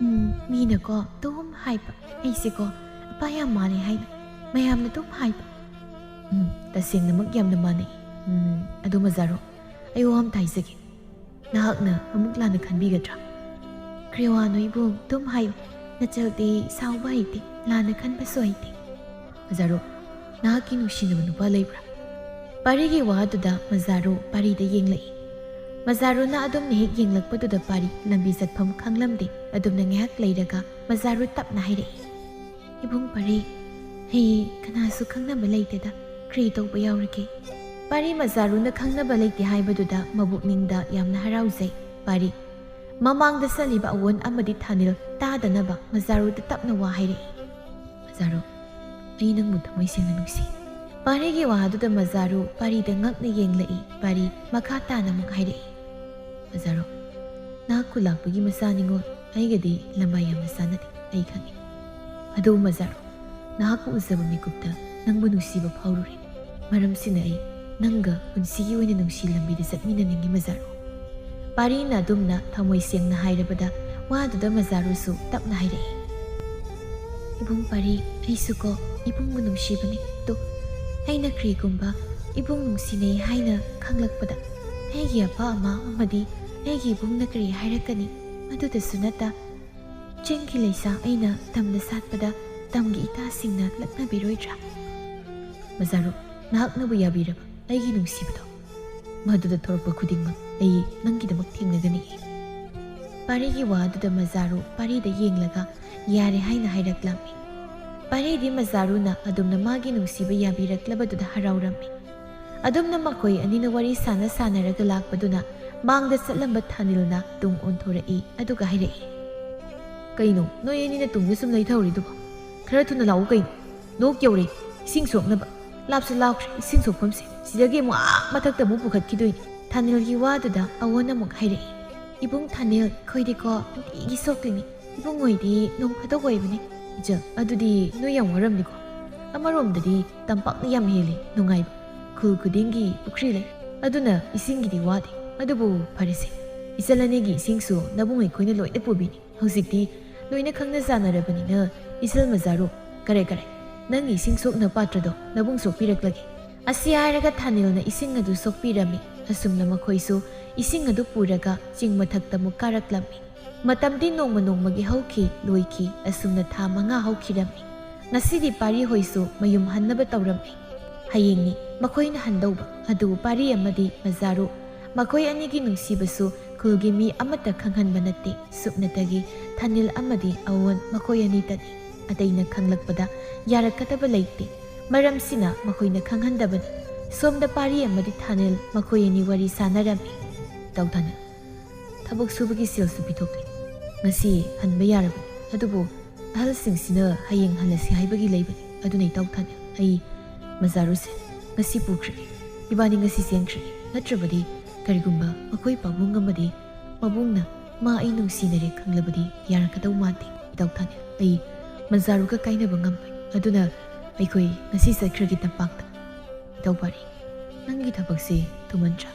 ꯎꯝ, ꯃꯤꯅꯀꯣ ꯑꯗꯨꯝ ꯍꯥꯏꯕ, ꯑꯩꯁꯦꯀꯣ ꯑꯄꯥ ꯌꯥꯝ ꯃꯥꯜꯂꯦ ꯍꯥꯏꯅ ꯃꯌꯥꯝꯅ ꯑꯗꯨꯝ ꯍꯥꯏꯕ꯫ ꯎꯝ, ꯇꯁꯦꯡꯅꯃꯛ ꯌꯥꯝꯅ ꯃꯥꯟꯅꯩ꯫ ꯎꯝ, ꯑꯗꯨ ꯃꯖꯥꯔꯨ, ꯑꯩ ꯋꯥ ꯑꯝꯇ ꯍꯥꯏꯖꯒꯦ꯫ ꯅꯍꯥꯛꯅ ꯑꯃꯨꯛ ꯂꯥꯟꯅ ꯈꯟꯕꯤꯒꯗ꯭ꯔꯥ? ꯀ꯭ꯔꯦꯋꯥ ꯅꯣꯏꯕꯨ ꯑꯗꯨꯝ ꯍꯥꯏꯌꯨ, ꯅꯆꯜꯗꯤ ꯁꯥꯎꯕ ꯍꯩꯇꯦ, ꯂꯥꯟꯅ ꯈꯟꯕꯁꯨ ꯍꯩꯇꯦ꯫ ꯃꯖꯥꯔꯨ, ꯅꯍꯥꯛꯀꯤ ꯅꯨꯡꯁꯤꯅꯕ ꯅꯨꯄꯥ ꯂꯩꯕ꯭ꯔꯥ? ꯄꯥꯔꯤꯒꯤ ꯋꯥꯗꯨꯗ ꯃꯖꯥꯔꯨ ꯄꯥꯔꯤꯗ ꯌꯦꯡꯂꯛꯏ꯫ ꯃꯖꯥꯔꯨꯅ ꯑꯗꯨꯝꯅ ꯍꯦꯛ ꯌꯦꯡꯂꯛꯄꯗꯨꯗ ꯄꯥꯔꯤ ꯂꯝꯕꯤ ꯆꯠꯐꯝ ꯈꯪꯂꯝꯗꯦ꯫ ꯑꯗꯨꯝꯅ ꯉꯥꯏꯍꯥꯛ ꯂꯩꯔꯒ ꯃꯖꯥꯔꯨ ꯇꯞꯅ ꯍꯥꯏꯔꯛꯏ, ꯏꯕꯨꯡ ꯄꯥꯔꯤ, ꯑꯩ ꯀꯅꯥꯁꯨ ꯈꯪꯅꯕ ꯂꯩꯇꯦꯗ, ꯀꯔꯤ ꯇꯧꯕ ꯌꯥꯎꯔꯒꯦ? ꯄꯥꯔꯤ ꯃꯖꯥꯔꯨꯅ ꯈꯪꯅꯕ ꯂꯩꯇꯦ ꯍꯥꯏꯕꯗꯨꯗ ꯃꯕꯨꯛꯅꯤꯡꯗ ꯌꯥꯝꯅ ꯍꯔꯥꯎꯖꯩ꯫ ꯄꯥꯔꯤ, ꯃꯃꯥꯡꯗ ꯆꯠꯂꯤꯕ ꯑꯋꯣꯟ ꯑꯃꯗꯤ ꯊꯥꯅꯤꯜ ꯇꯥꯗꯅꯕ ꯃꯖꯥꯔꯨꯗ ꯇꯞꯅ ꯋꯥ ꯍꯥꯏꯔꯛꯏ꯫ ꯃꯖꯥꯔꯨ, ꯑꯩ ꯅꯪꯕꯨ ꯊꯃꯣꯏ ꯁꯦꯡꯅ ꯅꯨꯡꯁꯤ꯫ ꯄꯥꯔꯤꯒꯤ ꯋꯥꯗꯨꯗ ꯃꯖꯥꯔꯨ ꯄꯥꯔꯤꯗ ꯉꯛꯅ ꯌꯦꯡꯂꯛꯏ꯫ ꯄꯥꯔꯤ ꯃꯈꯥ ꯇꯥꯅ ꯑꯃꯨꯛ ꯍꯥꯏꯔꯛꯏ, ꯃꯖꯥꯔꯨ, ꯅꯍꯥꯛ ꯈꯨꯂꯥꯛꯄꯒꯤ ꯃꯆꯥ ꯅꯤꯉꯣꯜ, ꯑꯩꯒꯗꯤ ꯂꯝꯕꯥ ꯌꯥꯝꯅ ꯆꯥꯟꯅꯗꯦ, ꯑꯩ ꯈꯪꯏ꯫ ꯑꯗꯨꯕꯨ ꯃꯖꯥꯔꯨ, ꯅꯍꯥꯛꯄꯨ ꯎꯖꯕ ꯃꯤꯀꯨꯞꯇ ꯅꯪꯕꯨ ꯅꯨꯡꯁꯤꯕ ꯐꯥꯎꯔꯨꯔꯦ꯫ ꯃꯔꯝꯁꯤꯅ ꯑꯩ ꯅꯪꯒ ꯄꯨꯟꯁꯤꯒꯤ ꯑꯣꯏꯅ ꯅꯨꯡꯁꯤ ꯂꯝꯕꯤꯗ ꯆꯠꯃꯤꯟꯅꯅꯤꯡꯏ ꯃꯖꯥꯔꯨ꯫ ꯄꯥꯔꯤꯅ ꯑꯗꯨꯝꯅ ꯊꯃꯣꯏ ꯁꯦꯡꯅ ꯍꯥꯏꯔꯕꯗ ꯋꯥꯗꯨꯗ ꯃꯖꯥꯔꯨꯁꯨ ꯇꯞꯅ ꯍꯥꯏꯔꯛꯏ, ꯏꯕꯨꯡ ꯄꯥꯔꯤ, ꯑꯩꯁꯨꯀꯣ ꯏꯕꯨꯡꯕꯨ ꯅꯨꯡꯁꯤꯕꯅꯤ꯫ ꯑꯗꯣ ꯑꯩꯅ ꯀꯔꯤꯒꯨꯝꯕ ꯏꯕꯨꯡ ꯅꯨꯡꯁꯤꯅꯩ ꯍꯥꯏꯅ ꯈꯪꯂꯛꯄꯗ ꯑꯩꯒꯤ ꯑꯄꯥ ꯑꯃ ꯑꯃꯗꯤ ꯑꯩꯒꯤ ꯏꯕꯨꯡꯅ ꯀꯔꯤ ꯍꯥꯏꯔꯛꯀꯅꯤ? ꯃꯗꯨꯗꯁꯨ ꯅꯠꯇ ꯆꯤꯡꯒꯤ ꯂꯩꯁꯥ ꯑꯩꯅ ꯇꯝꯗ ꯁꯥꯠꯄꯗ ꯇꯝꯒꯤ ꯏꯇꯥꯁꯤꯡꯅ ꯂꯛꯅꯕꯤꯔꯣꯏꯗ꯭ꯔꯥ? ꯃꯖꯥꯔꯨ, ꯅꯍꯥꯛꯅꯕꯨ ꯌꯥꯕꯤꯔꯕ? ꯑꯩꯒꯤ ꯅꯨꯡꯁꯤꯕꯗꯣ, ꯃꯗꯨꯗ ꯊꯣꯔꯛꯄ ꯈꯨꯗꯤꯡꯃꯛ ꯑꯩ ꯅꯪꯒꯤꯗꯃꯛ ꯊꯦꯡꯅꯒꯅꯤ꯫ ꯄꯥꯔꯤꯒꯤ ꯋꯥ ꯑꯗꯨꯗ ꯃꯖꯥꯔꯨ ꯄꯥꯔꯤꯗ ꯌꯦꯡꯂꯒ ꯌꯥꯔꯦ ꯍꯥꯏꯅ ꯍꯥꯏꯔꯛꯂꯝꯃꯤ꯫ ꯄꯥꯔꯤꯗꯤ ꯃꯖꯥꯔꯨꯅ ꯑꯗꯨꯝꯅ ꯃꯥꯒꯤ ꯅꯨꯡꯁꯤꯕ ꯌꯥꯕꯤꯔꯛꯂꯕꯗꯨꯗ ꯍꯔꯥꯎꯔꯝꯃꯤ꯫ ꯑꯗꯨꯝꯅ ꯃꯈꯣꯏ ꯑꯅꯤꯅ ꯋꯥꯔꯤ ꯁꯥꯟꯅ ꯁꯥꯟꯅꯔꯒ ꯂꯥꯛꯄꯗꯨꯅ ꯃꯥꯡꯗ ꯆꯠꯂꯝꯕ ꯊꯥꯅꯤꯜꯅ ꯇꯨꯡ ꯑꯣꯟꯊꯣꯔꯛꯏ, ꯑꯗꯨꯒ ꯍꯥꯏꯔꯛꯏ, "ꯀꯩꯅꯣ ꯅꯣꯏ ꯑꯅꯤꯅ ꯇꯨꯡꯗ ꯁꯨꯝ ꯂꯩꯊꯍꯧꯔꯤꯗꯨꯕꯣ? ꯈꯔ ꯊꯨꯅ ꯂꯥꯛꯎ ꯀꯩꯅꯣ꯫ ꯂꯣꯛ ꯌꯧꯔꯦ, ꯏꯁꯤꯡ ꯁꯣꯛꯅꯕ꯫ ꯂꯥꯞꯁꯨ ꯂꯥꯞꯈ꯭ꯔꯦ ꯏꯁꯤꯡ ꯁꯣꯛꯐꯝꯁꯦ꯫ ꯁꯤꯗꯒꯤ ꯑꯃꯨꯛ ꯑꯥ ꯃꯊꯛꯇ ꯑꯃꯨꯛ ꯄꯨꯈꯠꯈꯤꯗꯣꯏꯅꯤ꯫" ꯊꯥꯅꯤꯜꯒꯤ ꯋꯥꯗꯨꯗ ꯑꯋꯣꯟ ꯑꯃꯨꯛ ꯍꯥꯏꯔꯛꯏ, "ꯏꯕꯨꯡ ꯊꯥꯅꯤꯜ, ꯑꯩꯈꯣꯏꯗꯤꯀꯣ ꯅꯨꯡꯇꯤꯒꯤ ꯁꯣꯛꯂꯤꯅꯤ꯫ ꯏꯕꯨꯡꯉꯣꯏꯗꯤ ꯅꯣꯡ ꯐꯥꯗꯣꯛ ꯑꯣꯏꯕꯅꯦ꯫" "ꯏꯆꯜ, ꯑꯗꯨꯗꯤ ꯅꯣꯏ ꯌꯥꯝ ꯋꯥꯔꯝꯅꯤꯀꯣ꯫ ꯑꯃꯔꯣꯝꯗꯗꯤ ꯇꯝꯄꯥꯛꯅ ꯌꯥꯝ ꯍꯦꯜꯂꯤ ꯅꯨꯡꯉꯥꯏꯕ꯫ ꯈꯨꯜ ꯈꯨꯗꯤꯡꯒꯤ ꯄꯨꯈ꯭ꯔꯤ ꯂꯩ꯫ ꯑꯗꯨꯅ ꯏꯁꯤꯡꯒꯤꯗꯤ ꯋꯥꯗꯦ꯫ ꯑꯗꯨꯕꯨ ꯐꯔꯦꯁꯦ, ꯏꯆꯜ ꯑꯅꯤꯒꯤ ꯏꯁꯤꯡꯁꯨ ꯅꯕꯨꯡ ꯑꯩꯈꯣꯏꯅ ꯂꯣꯏꯅ ꯄꯨꯕꯤꯅꯤ꯫ ꯍꯧꯖꯤꯛꯇꯤ ꯂꯣꯏꯅ ꯈꯪꯅ ꯆꯥꯟꯅꯔꯕꯅꯤꯅ ꯏꯆꯜ ꯃꯖꯥꯔꯨ, ꯀꯔꯦ ꯀꯔꯦ, ꯅꯪꯒꯤ ꯏꯁꯤꯡ ꯁꯣꯛꯅ ꯄꯥꯇ꯭ꯔꯗꯣ ꯅꯕꯨꯡ ꯁꯣꯛꯄꯤꯔꯛꯂꯒꯦ꯫" ꯑꯁꯤ ꯍꯥꯏꯔꯒ ꯊꯥꯅꯤꯜꯅ ꯏꯁꯤꯡ ꯑꯗꯨ ꯁꯣꯛꯄꯤꯔꯝꯃꯤ꯫ ꯑꯁꯨꯝꯅ ꯃꯈꯣꯏꯁꯨ ꯏꯁꯤꯡ ꯑꯗꯨ ꯄꯨꯔꯒ ꯆꯤꯡ ꯃꯊꯛꯇ ꯑꯃꯨꯛ ꯀꯥꯔꯛꯂꯝꯃꯤ꯫ ꯃꯇꯝꯗꯤ ꯅꯣꯡꯃ ꯅꯣꯡꯃꯒꯤ ꯍꯧꯈꯤ ꯂꯣꯏꯈꯤ꯫ ꯑꯁꯨꯝꯅ ꯊꯥ ꯃꯉꯥ ꯍꯧꯈꯤꯔꯝꯃꯤ꯫ ꯉꯁꯤꯗꯤ ꯄꯥꯔꯤ ꯍꯣꯏꯁꯨ ꯃꯌꯨꯝ ꯍꯟꯅꯕ ꯇꯧꯔꯝꯃꯤ꯫ ꯍꯌꯦꯡꯅꯤ ꯃꯈꯣꯏꯅ ꯍꯟꯗꯧꯕ꯫ ꯑꯗꯨꯕꯨ ꯄꯥꯔꯤ ꯑꯃꯗꯤ ꯃꯖꯥꯔꯨ, ꯃꯈꯣꯏ ꯑꯅꯤꯒꯤ ꯅꯨꯡꯁꯤꯕꯁꯨ ꯈꯨꯜꯒꯤ ꯃꯤ ꯑꯃꯠꯇ ꯈꯪꯍꯟꯕ ꯅꯠꯇꯦ꯫ ꯁꯨꯞꯅꯇꯒꯤ ꯊꯥꯅꯤꯜ ꯑꯃꯗꯤ ꯑꯋꯣꯟ ꯃꯈꯣꯏ ꯑꯅꯤꯇꯅꯤ꯫ ꯑꯇꯩꯅ ꯈꯪꯂꯛꯄꯗ ꯌꯥꯔꯛꯀꯗꯕ ꯂꯩꯇꯦ꯫ ꯃꯔꯝꯁꯤꯅ ꯃꯈꯣꯏꯅ ꯈꯪꯍꯟꯗꯕꯅꯤ꯫ ꯁꯣꯝꯗ ꯄꯥꯔꯤ ꯑꯃꯗꯤ ꯊꯥꯅꯤꯜ ꯃꯈꯣꯏ ꯑꯅꯤ ꯋꯥꯔꯤ ꯁꯥꯟꯅꯔꯝꯃꯤ꯫ "ꯏꯇꯥꯎ ꯊꯥꯅꯤꯜ, ꯊꯕꯛ ꯁꯨꯕꯒꯤ ꯁꯦꯜꯁꯨ ꯄꯤꯊꯣꯛꯂꯤ꯫ ꯉꯁꯤ ꯍꯟꯕ ꯌꯥꯔꯕꯅꯤ꯫ ꯑꯗꯨꯕꯨ ꯑꯍꯜꯁꯤꯡꯁꯤꯅ ꯍꯌꯦꯡ ꯍꯜꯂꯁꯤ ꯍꯥꯏꯕꯒꯤ ꯂꯩꯕꯅꯤ꯫ ꯑꯗꯨꯅ ꯏꯇꯥꯎ ꯊꯥꯅꯤꯜ, ꯑꯩ ꯃꯖꯥꯔꯨꯁꯦ ꯉꯁꯤ ꯄꯨꯈ꯭ꯔꯒꯦ꯫ ꯏꯕꯥꯅꯤ ꯉꯁꯤ ꯆꯦꯟꯈ꯭ꯔꯒꯦ꯫ ꯅꯠꯇ꯭ꯔꯕꯗꯤ ꯀꯔꯤꯒꯨꯝꯕ ꯃꯈꯣꯏ ꯄꯥꯕꯨꯡ ꯑꯃꯗꯤ ꯃꯕꯨꯡꯅ ꯃꯥ ꯑꯩ ꯅꯨꯡꯁꯤꯅꯔꯦ ꯈꯪꯂꯕꯗꯤ ꯌꯥꯔꯛꯀꯗꯧ ꯃꯥꯟꯗꯦ꯫ ꯏꯇꯥꯎ ꯊꯥꯅꯤꯜ, ꯑꯩ ꯃꯖꯥꯔꯨꯒ ꯀꯥꯏꯅꯕ ꯉꯝꯂꯣꯏ꯫ ꯑꯗꯨꯅ ꯑꯩꯈꯣꯏ ꯉꯁꯤ ꯆꯠꯈ꯭ꯔꯒꯦ ꯇꯝꯄꯥꯛꯇ꯫" "ꯏꯇꯥꯎ ꯄꯥꯔꯤ, ꯅꯪꯒꯤ ꯊꯕꯛꯁꯦ ꯊꯨꯃꯟꯗ꯭ꯔꯥ?"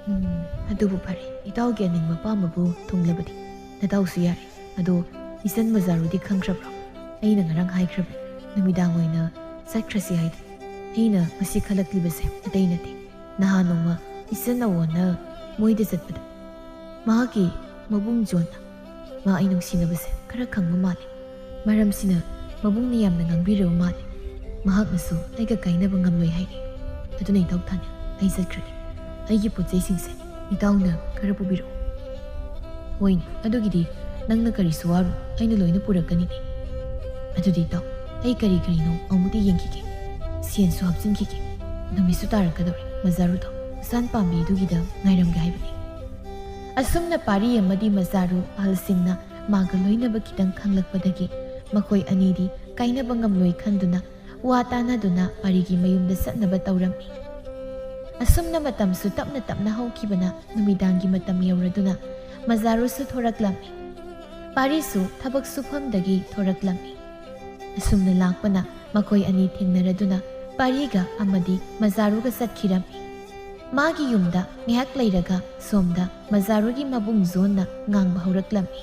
"ꯎꯝ, ꯑꯗꯨꯕꯨ ꯐꯔꯦ, ꯏꯇꯥꯎꯒꯤ ꯑꯅꯤꯡꯕ ꯑꯄꯥꯝꯕꯕꯨ ꯊꯨꯡꯂꯕꯗꯤ ꯅꯇꯥꯎꯁꯨ ꯌꯥꯔꯦ꯫ ꯑꯗꯣ ꯏꯆꯟ ꯃꯖꯥꯔꯨꯗꯤ ꯈꯪꯈ꯭ꯔꯕ꯭ꯔꯣ? ꯑꯩꯅ ꯉꯔꯥꯡ ꯍꯥꯏꯈ꯭ꯔꯕꯅꯤ, ꯅꯨꯃꯤꯗꯥꯡ ꯑꯣꯏꯅ ꯆꯠꯈ꯭ꯔꯁꯤ ꯍꯥꯏꯗꯨꯅ꯫ ꯑꯩꯅ ꯃꯁꯤ ꯈꯜꯂꯛꯂꯤꯕꯁꯦ ꯑꯇꯩ ꯅꯠꯇꯦ꯫ ꯅꯍꯥꯟ ꯅꯣꯡꯃ ꯏꯆꯟ ꯑꯋꯣꯟꯅ ꯃꯣꯏꯗ ꯆꯠꯄꯗ ꯃꯍꯥꯛꯀꯤ ꯃꯕꯨꯡ ꯖꯣꯟꯅ ꯃꯥ ꯑꯩ ꯅꯨꯡꯁꯤꯅꯕꯁꯦ ꯈꯔ ꯈꯪꯕ ꯃꯥꯜꯂꯤ꯫ ꯃꯔꯝꯁꯤꯅ ꯃꯕꯨꯡꯅ ꯌꯥꯝꯅ ꯉꯥꯡꯕꯤꯔꯕ ꯃꯥꯜꯂꯤ꯫ ꯃꯍꯥꯛꯅꯁꯨ ꯑꯩꯒ ꯀꯥꯏꯅꯕ ꯉꯝꯂꯣꯏ ꯍꯥꯏꯔꯤ꯫" ꯑꯗꯨꯅ ꯏꯇꯥꯎ ꯊꯥꯅꯤꯜ, ꯑꯩ ꯆꯠꯈ꯭ꯔꯒꯦ꯫ ꯑꯩꯒꯤ ꯄꯣꯠ ꯆꯩꯁꯤꯡꯁꯦ ꯏꯇꯥꯎꯅ ꯈꯔ ꯄꯨꯕꯤꯔꯛꯑꯣ꯫ ꯍꯣꯏꯅꯦ, ꯑꯗꯨꯒꯤꯗꯤ ꯅꯪꯅ ꯀꯔꯤꯁꯨ ꯋꯥꯔꯨꯅꯨ, ꯑꯩꯅ ꯂꯣꯏꯅ ꯄꯨꯔꯛꯀꯅꯤꯅꯦ꯫ ꯑꯗꯨꯗꯤ ꯏꯇꯥꯎ, ꯑꯩ ꯀꯔꯤ ꯀꯔꯤꯅꯣ ꯑꯃꯨꯛꯇ ꯌꯦꯡꯈꯤꯒꯦ꯫ ꯁꯦꯟꯁꯨ ꯍꯥꯞꯆꯤꯟꯈꯤꯒꯦ꯫ ꯅꯨꯃꯤꯠꯁꯨ ꯇꯥꯔꯛꯀꯗꯧꯔꯦ꯫ ꯃꯖꯥꯔꯨꯗꯣ ꯎꯁꯥꯟ ꯄꯥꯝꯕꯤꯗꯨꯒꯤꯗ ꯉꯥꯏꯔꯝꯒꯦ ꯍꯥꯏꯕꯅꯤ꯫ ꯑꯁꯨꯝꯅ ꯄꯥꯔꯤ ꯑꯃꯗꯤ ꯃꯖꯥꯔꯨ ꯑꯍꯜꯁꯤꯡꯅ ꯃꯥꯒ ꯂꯣꯏꯅꯕ ꯈꯤꯇꯪ ꯈꯪꯂꯛꯄꯗꯒꯤ ꯃꯈꯣꯏ ꯑꯅꯤꯗꯤ ꯀꯥꯏꯅꯕ ꯉꯝꯂꯣꯏ ꯈꯟꯗꯨꯅ ꯋꯥ ꯇꯥꯅꯗꯨꯅ ꯄꯥꯔꯤꯒꯤ ꯃꯌꯨꯝꯗ ꯆꯠꯅꯕ ꯇꯧꯔꯝꯃꯤ꯫ ꯑꯁꯨꯝꯅ ꯃꯇꯝꯁꯨ ꯇꯞꯅ ꯇꯞꯅ ꯍꯧꯈꯤꯕꯅ ꯅꯨꯃꯤꯗꯥꯡꯒꯤ ꯃꯇꯝ ꯌꯧꯔꯗꯨꯅ ꯃꯖꯥꯔꯨꯁꯨ ꯊꯣꯔꯛꯂꯝꯃꯤ꯫ ꯄꯥꯔꯤꯁꯨ ꯊꯕꯛ ꯁꯨꯐꯝꯗꯒꯤ ꯊꯣꯔꯛꯂꯝꯃꯤ꯫ ꯑꯁꯨꯝꯅ ꯂꯥꯛꯄꯅ ꯃꯈꯣꯏ ꯑꯅꯤ ꯊꯦꯡꯅꯔꯗꯨꯅ ꯄꯥꯔꯤꯒ ꯑꯃꯗꯤ ꯃꯖꯥꯔꯨꯒ ꯆꯠꯈꯤꯔꯝꯃꯤ꯫ ꯃꯥꯒꯤ ꯌꯨꯝꯗ ꯉꯥꯏꯍꯥꯛ ꯂꯩꯔꯒ ꯁꯣꯝꯗ ꯃꯖꯥꯔꯨꯒꯤ ꯃꯕꯨꯡ ꯖꯣꯟꯅ ꯉꯥꯡꯕ ꯍꯧꯔꯛꯂꯝꯃꯤ꯫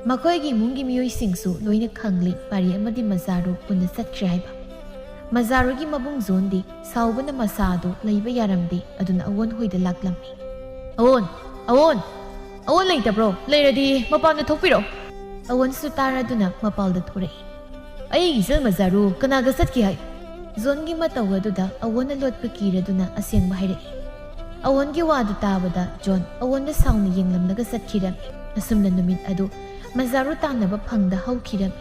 ꯃꯈꯣꯏꯒꯤ ꯏꯃꯨꯡꯒꯤ ꯃꯤꯑꯣꯏꯁꯤꯡꯁꯨ ꯂꯣꯏꯅ ꯈꯪꯂꯤ ꯄꯥꯔꯤ ꯑꯃꯗꯤ ꯃꯖꯥꯔꯨ ꯄꯨꯟꯅ ꯆꯠꯈ꯭ꯔꯦ ꯍꯥꯏꯕ꯫ ꯃꯖꯥꯔꯨꯒꯤ ꯃꯕꯨꯡ ꯖꯣꯟꯗꯤ ꯁꯥꯎꯕꯅ ꯃꯁꯥ ꯑꯗꯨ ꯂꯩꯕ ꯌꯥꯔꯝꯗꯦ, ꯑꯗꯨꯅ ꯑꯋꯣꯟ ꯍꯣꯏꯗ ꯂꯥꯛꯂꯝꯃꯤ꯫ "ꯑꯋꯣꯟ! ꯑꯋꯣꯟ! ꯑꯋꯣꯟ ꯂꯩꯇꯕ꯭ꯔꯣ? ꯂꯩꯔꯗꯤ ꯃꯄꯥꯟꯗ ꯊꯣꯛꯄꯤꯔꯣ!" ꯑꯋꯣꯟꯁꯨ ꯇꯥꯔꯗꯨꯅ ꯃꯄꯥꯜꯗ ꯊꯣꯔꯛꯏ꯫ "ꯑꯩꯒꯤ ꯏꯆꯜ ꯃꯖꯥꯔꯨ ꯀꯅꯥꯒ ꯆꯠꯈꯤ ꯍꯥꯏ?" ꯖꯣꯟꯒꯤ ꯃꯇꯧ ꯑꯗꯨꯗ ꯑꯋꯣꯟꯅ ꯂꯣꯠꯄ ꯀꯤꯔꯗꯨꯅ ꯑꯁꯦꯡꯕ ꯍꯥꯏꯔꯛꯏ꯫ ꯑꯋꯣꯟꯒꯤ ꯋꯥꯗꯨ ꯇꯥꯕꯗ ꯖꯣꯟ ꯑꯋꯣꯟꯗ ꯁꯥꯎꯅ ꯌꯦꯡꯂꯝꯂꯒ ꯆꯠꯈꯤꯔꯝꯃꯤ꯫ ꯑꯁꯨꯝꯅ ꯅꯨꯃꯤꯠ ꯑꯗꯨ ꯃꯖꯥꯔꯨ ꯇꯥꯟꯅꯕ ꯐꯪꯗ ꯍꯧꯈꯤꯔꯝꯃꯤ꯫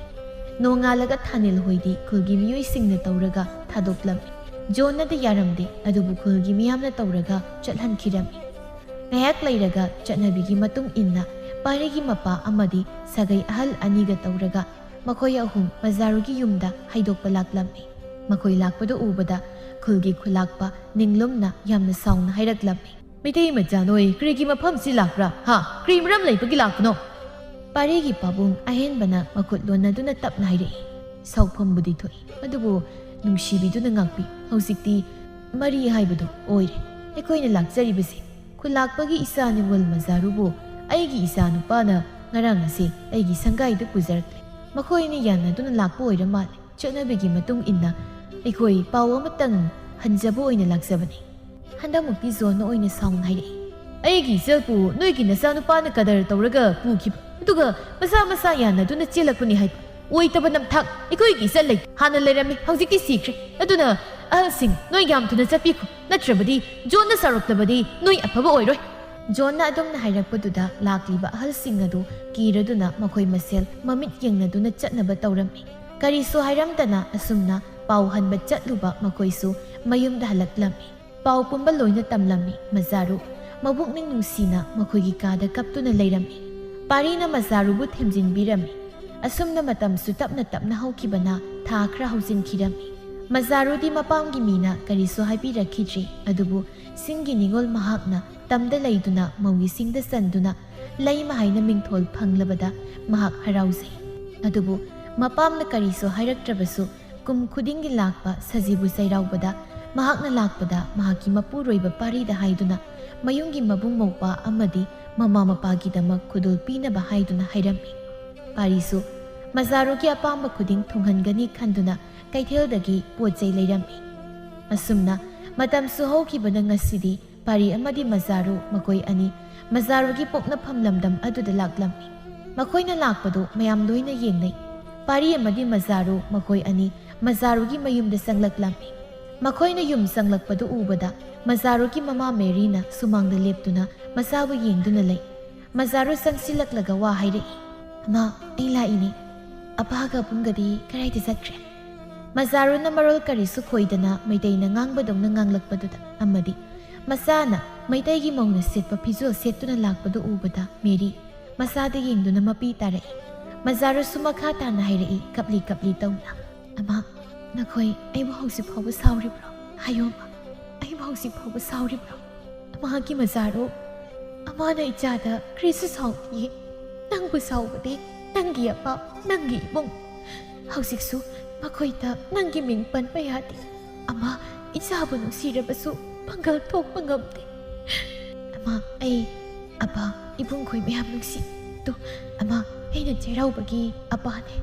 ꯅꯣꯡꯉꯥꯜꯂꯒ ꯊꯥꯅꯤꯜ ꯍꯣꯏꯗꯤ ꯈꯨꯜꯒꯤ ꯃꯤꯑꯣꯏꯁꯤꯡꯅ ꯇꯧꯔꯒ ꯊꯥꯗꯣꯛꯂꯝꯃꯤ꯫ ꯖꯣꯟꯅꯗꯤ ꯌꯥꯔꯝꯗꯦ, ꯑꯗꯨꯕꯨ ꯈꯨꯜꯒꯤ ꯃꯤꯌꯥꯝꯅ ꯇꯧꯔꯒ ꯆꯠꯍꯟꯈꯤꯔꯝꯃꯤ꯫ ꯉꯥꯏꯍꯥꯛ ꯂꯩꯔꯒ ꯆꯠꯅꯕꯤꯒꯤ ꯃꯇꯨꯡ ꯏꯟꯅ ꯄꯥꯔꯤꯒꯤ ꯃꯄꯥ ꯑꯃꯗꯤ ꯁꯥꯒꯩ ꯑꯍꯜ ꯑꯅꯤꯒ ꯇꯧꯔꯒ ꯃꯈꯣꯏ ꯑꯍꯨꯝ ꯃꯖꯥꯔꯨꯒꯤ ꯌꯨꯝꯗ ꯍꯩꯗꯣꯛꯄ ꯂꯥꯛꯂꯝꯃꯤ꯫ ꯃꯈꯣꯏ ꯂꯥꯛꯄꯗꯨ ꯎꯕꯗ ꯈꯨꯜꯒꯤ ꯈꯨꯂꯥꯛꯄ ꯅꯤꯡꯂꯨꯝꯅ ꯌꯥꯝꯅ ꯁꯥꯎꯅ ꯍꯥꯏꯔꯛꯂꯝꯃꯤ꯫ "ꯃꯤꯇꯩ ꯃꯆꯥ ꯅꯣꯏ ꯀꯔꯤꯒꯤ ꯃꯐꯝꯁꯤ ꯂꯥꯛꯄ꯭ꯔꯥ? ꯍꯥ? ꯀꯔꯤ ꯃꯔꯝ ꯂꯩꯕꯒꯤ ꯂꯥꯛꯄꯅꯣ?" ꯄꯥꯔꯤꯒꯤ ꯄꯥꯕꯨꯡ ꯑꯍꯦꯟꯕꯅ ꯃꯈꯨꯠ ꯂꯣꯟꯅꯗꯨꯅ ꯇꯞꯅ ꯍꯥꯏꯔꯛꯏ꯫ "ꯁꯥꯎꯐꯝꯕꯨꯗꯤ ꯊꯣꯛꯏ, ꯑꯗꯨꯕꯨ ꯅꯨꯡꯁꯤꯕꯤꯗꯨꯅ ꯉꯥꯛꯄꯤ꯫ ꯍꯧꯖꯤꯛꯇꯤ ꯃꯔꯤ ꯍꯥꯏꯕꯗꯨ ꯑꯣꯏꯔꯦ꯫ ꯑꯩꯈꯣꯏꯅ ꯂꯥꯛꯆꯔꯤꯕꯁꯤ ꯈꯨꯂꯥꯛꯄꯒꯤ ꯏꯆꯥ ꯅꯤꯉꯣꯜ ꯃꯖꯥꯔꯨꯕꯨ ꯑꯩꯒꯤ ꯏꯆꯥ ꯅꯨꯄꯥꯅ ꯉꯔꯥꯡ ꯑꯁꯤ ꯑꯩꯒꯤ ꯁꯪꯒꯥꯏꯗ ꯄꯨꯖꯔꯛꯂꯦ꯫ ꯃꯈꯣꯏ ꯑꯅꯤ ꯌꯥꯅꯗꯨꯅ ꯂꯥꯛꯄ ꯑꯣꯏꯔ ꯃꯥꯜꯂꯦ꯫ ꯆꯠꯅꯕꯤꯒꯤ ꯃꯇꯨꯡ ꯏꯟꯅ ꯑꯩꯈꯣꯏ ꯄꯥꯎ ꯑꯃꯇꯪ ꯍꯟꯖꯕ ꯑꯣꯏꯅ ꯂꯥꯛꯆꯕꯅꯤ꯫" ꯍꯟꯗꯛꯃꯨꯛꯇꯤ ꯖꯣꯟꯅ ꯑꯣꯏꯅ ꯁꯥꯎꯅ ꯍꯥꯏꯔꯛꯏ꯫ "ꯑꯩꯒꯤ ꯏꯆꯜꯕꯨ ꯅꯣꯏꯒꯤ ꯅꯆꯥꯅꯨꯄꯥꯅ ꯀꯗꯔ ꯇꯧꯔꯒ ꯄꯨꯈꯤꯕ, ꯑꯗꯨꯒ ꯃꯁꯥ ꯃꯁꯥ ꯌꯥꯅꯗꯨꯅ ꯆꯦꯜꯂꯛꯄꯅꯤ ꯍꯥꯏꯕ꯫ ꯑꯣꯏꯇꯕ ꯅꯝꯊꯥꯛ! ꯑꯩꯈꯣꯏꯒꯤ ꯏꯆꯜ ꯂꯩ, ꯍꯥꯟꯅ ꯂꯩꯔꯝꯃꯤ, ꯍꯧꯖꯤꯛꯇꯤ ꯁꯤꯈ꯭ꯔꯦ꯫ ꯑꯗꯨꯅ "ꯑꯍꯜꯁꯤꯡ, ꯅꯣꯏ ꯌꯥꯝ ꯊꯨꯅ ꯆꯠꯄꯤꯈꯣ, ꯅꯠꯇ꯭ꯔꯕꯗꯤ ꯖꯣꯟꯅ ꯁꯥꯎꯔꯛꯂꯕꯗꯤ ꯅꯣꯏ ꯑꯐꯕ ꯑꯣꯏꯔꯣꯏ"꯫ ꯖꯣꯟꯅ ꯑꯗꯨꯝꯅ ꯍꯥꯏꯔꯛꯄꯗꯨꯗ ꯂꯥꯛꯂꯤꯕ ꯑꯍꯜꯁꯤꯡ ꯑꯗꯨ ꯀꯤꯔꯗꯨꯅ ꯃꯈꯣꯏ ꯃꯁꯦꯜ ꯃꯃꯤꯠ ꯌꯦꯡꯅꯗꯨꯅ ꯆꯠꯅꯕ ꯇꯧꯔꯝꯃꯤ꯫ ꯀꯔꯤꯁꯨ ꯍꯥꯏꯔꯝꯗꯅ ꯑꯁꯨꯝꯅ ꯄꯥꯎ ꯍꯟꯕ ꯆꯠꯂꯨꯕ ꯃꯈꯣꯏꯁꯨ ꯃꯌꯨꯝꯗ ꯍꯜꯂꯛꯂꯝꯃꯤ꯫ ꯄꯥꯎ ꯄꯨꯝꯕ ꯂꯣꯏꯅ ꯇꯝꯂꯝꯃꯤ꯫ ꯃꯖꯥꯔꯨ ꯃꯕꯨꯛꯅꯤꯡ ꯅꯨꯡꯁꯤꯅ ꯃꯈꯣꯏꯒꯤ ꯀꯥꯗ ꯀꯞꯇꯨꯅ ꯂꯩꯔꯝꯃꯤ꯫ ꯄꯥꯔꯤꯅ ꯃꯖꯥꯔꯨꯕꯨ ꯊꯦꯝꯖꯤꯟꯕꯤꯔꯝꯃꯤ꯫ ꯑꯁꯨꯝꯅ ꯃꯇꯝꯁꯨ ꯇꯞꯅ ꯇꯞꯅ ꯍꯧꯈꯤꯕꯅ ꯊꯥ ꯈꯔ ꯍꯧꯖꯤꯟꯈꯤꯔꯝꯃꯤ꯫ ꯃꯖꯥꯔꯨꯗꯤ ꯃꯄꯥꯝꯒꯤ ꯃꯤꯅ ꯀꯔꯤꯁꯨ ꯍꯥꯏꯕꯤꯔꯛꯈꯤꯗ꯭ꯔꯤ, ꯑꯗꯨꯕꯨ ꯁꯤꯡꯒꯤ ꯅꯤꯉꯣꯜ ꯃꯍꯥꯛꯅ ꯇꯝꯗ ꯂꯩꯗꯨꯅ ꯃꯧꯒꯤ ꯁꯤꯡꯗ ꯆꯟꯗꯨꯅ ꯂꯩꯃ ꯍꯥꯏꯅ ꯃꯤꯡꯊꯣꯜ ꯐꯪꯂꯕꯗ ꯃꯍꯥꯛ ꯍꯔꯥꯎꯖꯩ꯫ ꯑꯗꯨꯕꯨ ꯃꯄꯥꯝꯅ ꯀꯔꯤꯁꯨ ꯍꯥꯏꯔꯛꯇ꯭ꯔꯕꯁꯨ, ꯀꯨꯝ ꯈꯨꯗꯤꯡꯒꯤ ꯂꯥꯛꯄ ꯁꯖꯤꯕꯨ ꯆꯩꯔꯥꯎꯕꯗ ꯃꯍꯥꯛꯅ ꯂꯥꯛꯄꯗ ꯃꯍꯥꯛꯀꯤ ꯃꯄꯨꯔꯣꯏꯕ ꯄꯥꯔꯤꯗ ꯍꯥꯏꯗꯨꯅ ꯃꯌꯨꯝꯒꯤ ꯃꯕꯨꯡ ꯃꯧꯄ꯭ꯋꯥ ꯑꯃꯗꯤ ꯃꯃꯥ ꯃꯄꯥꯒꯤꯗꯃꯛ ꯈꯨꯗꯣꯜ ꯄꯤꯅꯕ ꯍꯥꯏꯗꯨꯅ ꯍꯥꯏꯔꯝꯃꯤ꯫ ꯄꯥꯔꯤꯁꯨ ꯃꯖꯥꯔꯨꯒꯤ ꯑꯄꯥꯝꯕ ꯈꯨꯗꯤꯡ ꯊꯨꯡꯍꯟꯒꯅꯤ ꯈꯟꯗꯨꯅ ꯀꯩꯊꯦꯜꯗꯒꯤ ꯄꯣꯠ ꯆꯩ ꯂꯩꯔꯝꯃꯤ꯫ ꯑꯁꯨꯝꯅ ꯃꯇꯝꯁꯨ ꯍꯧꯈꯤꯕꯅ ꯉꯁꯤꯗꯤ ꯄꯥꯔꯤ ꯑꯃꯗꯤ ꯃꯖꯥꯔꯨ ꯃꯈꯣꯏ ꯑꯅꯤ ꯃꯖꯥꯔꯨꯒꯤ ꯄꯣꯛꯅꯐꯝ ꯂꯝꯗꯝ ꯑꯗꯨꯗ ꯂꯥꯛꯂꯝꯃꯤ꯫ ꯃꯈꯣꯏꯅ ꯂꯥꯛꯄꯗꯨ ꯃꯌꯥꯝ ꯂꯣꯏꯅ ꯌꯦꯡꯅꯩ꯫ ꯄꯥꯔꯤ ꯑꯃꯗꯤ ꯃꯖꯥꯔꯨ ꯃꯈꯣꯏ ꯑꯅꯤ ꯃꯖꯥꯔꯨꯒꯤ ꯃꯌꯨꯝꯗ ꯆꯪꯂꯛꯂꯝꯃꯤ꯫ ꯃꯈꯣꯏꯅ ꯌꯨꯝ ꯆꯪꯂꯛꯄꯗꯨ ꯎꯕꯗ ꯃꯖꯥꯔꯨꯒꯤ ꯃꯃꯥ ꯃꯦꯔꯤꯅ ꯁꯨꯃꯥꯡꯗ ꯂꯦꯞꯇꯨꯅ ꯃꯆꯥꯕꯨ ꯌꯦꯡꯗꯨꯅ ꯂꯩ꯫ ꯃꯖꯥꯔꯨ ꯆꯪꯁꯤꯜꯂꯛꯂꯒ ꯋꯥ ꯍꯥꯏꯔꯛꯏ, "ꯑꯃ, ꯑꯩ ꯂꯥꯛꯏꯅꯦ꯫ ꯑꯄꯥꯒ ꯑꯕꯨꯡꯒꯗꯤ ꯀꯗꯥꯏꯗ ꯆꯠꯈ꯭ꯔꯦ?" ꯃꯖꯥꯔꯨꯅ ꯃꯔꯣꯜ ꯀꯔꯤꯁꯨ ꯈꯣꯏꯗꯅ ꯃꯩꯇꯩꯅ ꯉꯥꯡꯕꯗꯧꯅ ꯉꯥꯡꯂꯛꯄꯗꯨꯗ ꯑꯃꯗꯤ ꯃꯆꯥꯅ ꯃꯩꯇꯩꯒꯤ ꯃꯧꯅ ꯁꯦꯠꯄ ꯐꯤꯖꯣꯜ ꯁꯦꯠꯇꯨꯅ ꯂꯥꯛꯄꯗꯨ ꯎꯕꯗ ꯃꯦꯔꯤ ꯃꯆꯥꯗ ꯌꯦꯡꯗꯨꯅ ꯃꯄꯤ ꯇꯥꯔꯛꯏ꯫ ꯃꯖꯥꯔꯨꯁꯨ ꯃꯈꯥ ꯇꯥꯅ ꯍꯥꯏꯔꯛꯏ, ꯀꯞꯂꯤ ꯀꯞꯂꯤ ꯇꯧꯅ, "ꯑꯃ, ꯅꯈꯣꯏ ꯑꯩꯕꯨ ꯍꯧꯖꯤꯛ ꯐꯥꯎꯕ ꯁꯥꯎꯔꯤꯕ꯭ꯔꯣ? ꯍꯥꯏꯌꯣ ꯑꯃ, ꯑꯩꯕꯨ ꯍꯧꯖꯤꯛ ꯐꯥꯎꯕ ꯁꯥꯎꯔꯤꯕ꯭ꯔꯣ?" "ꯃꯍꯥꯛꯀꯤ ꯃꯖꯥꯔꯨ, ꯑꯃꯅ ꯏꯆꯥꯗ ꯀꯔꯤꯁꯨ ꯁꯥꯎꯗꯤꯌꯦ꯫ ꯅꯪꯕꯨ ꯁꯥꯎꯕꯗꯤ ꯅꯪꯒꯤ ꯑꯄꯥ, ꯅꯪꯒꯤ ꯏꯕꯨꯡ꯫ ꯍꯧꯖꯤꯛꯁꯨ ꯃꯈꯣꯏꯗ ꯅꯪꯒꯤ ꯃꯤꯡ ꯄꯟꯕ ꯌꯥꯗꯦ꯫ ꯑꯃ, ꯏꯆꯥꯕꯨ ꯅꯨꯡꯁꯤꯔꯕꯁꯨ ꯄꯥꯡꯒꯜ ꯊꯣꯛꯄ ꯉꯝꯗꯦ꯫ ꯑꯃ, ꯑꯩ ꯑꯄꯥ, ꯏꯕꯨꯡꯈꯣꯏ ꯃꯌꯥꯝ ꯅꯨꯡꯁꯤ꯫ ꯇꯨ, ꯑꯃ, ꯑꯩꯅ ꯆꯩꯔꯥꯎꯕꯒꯤ ꯑꯄꯥꯅꯦ,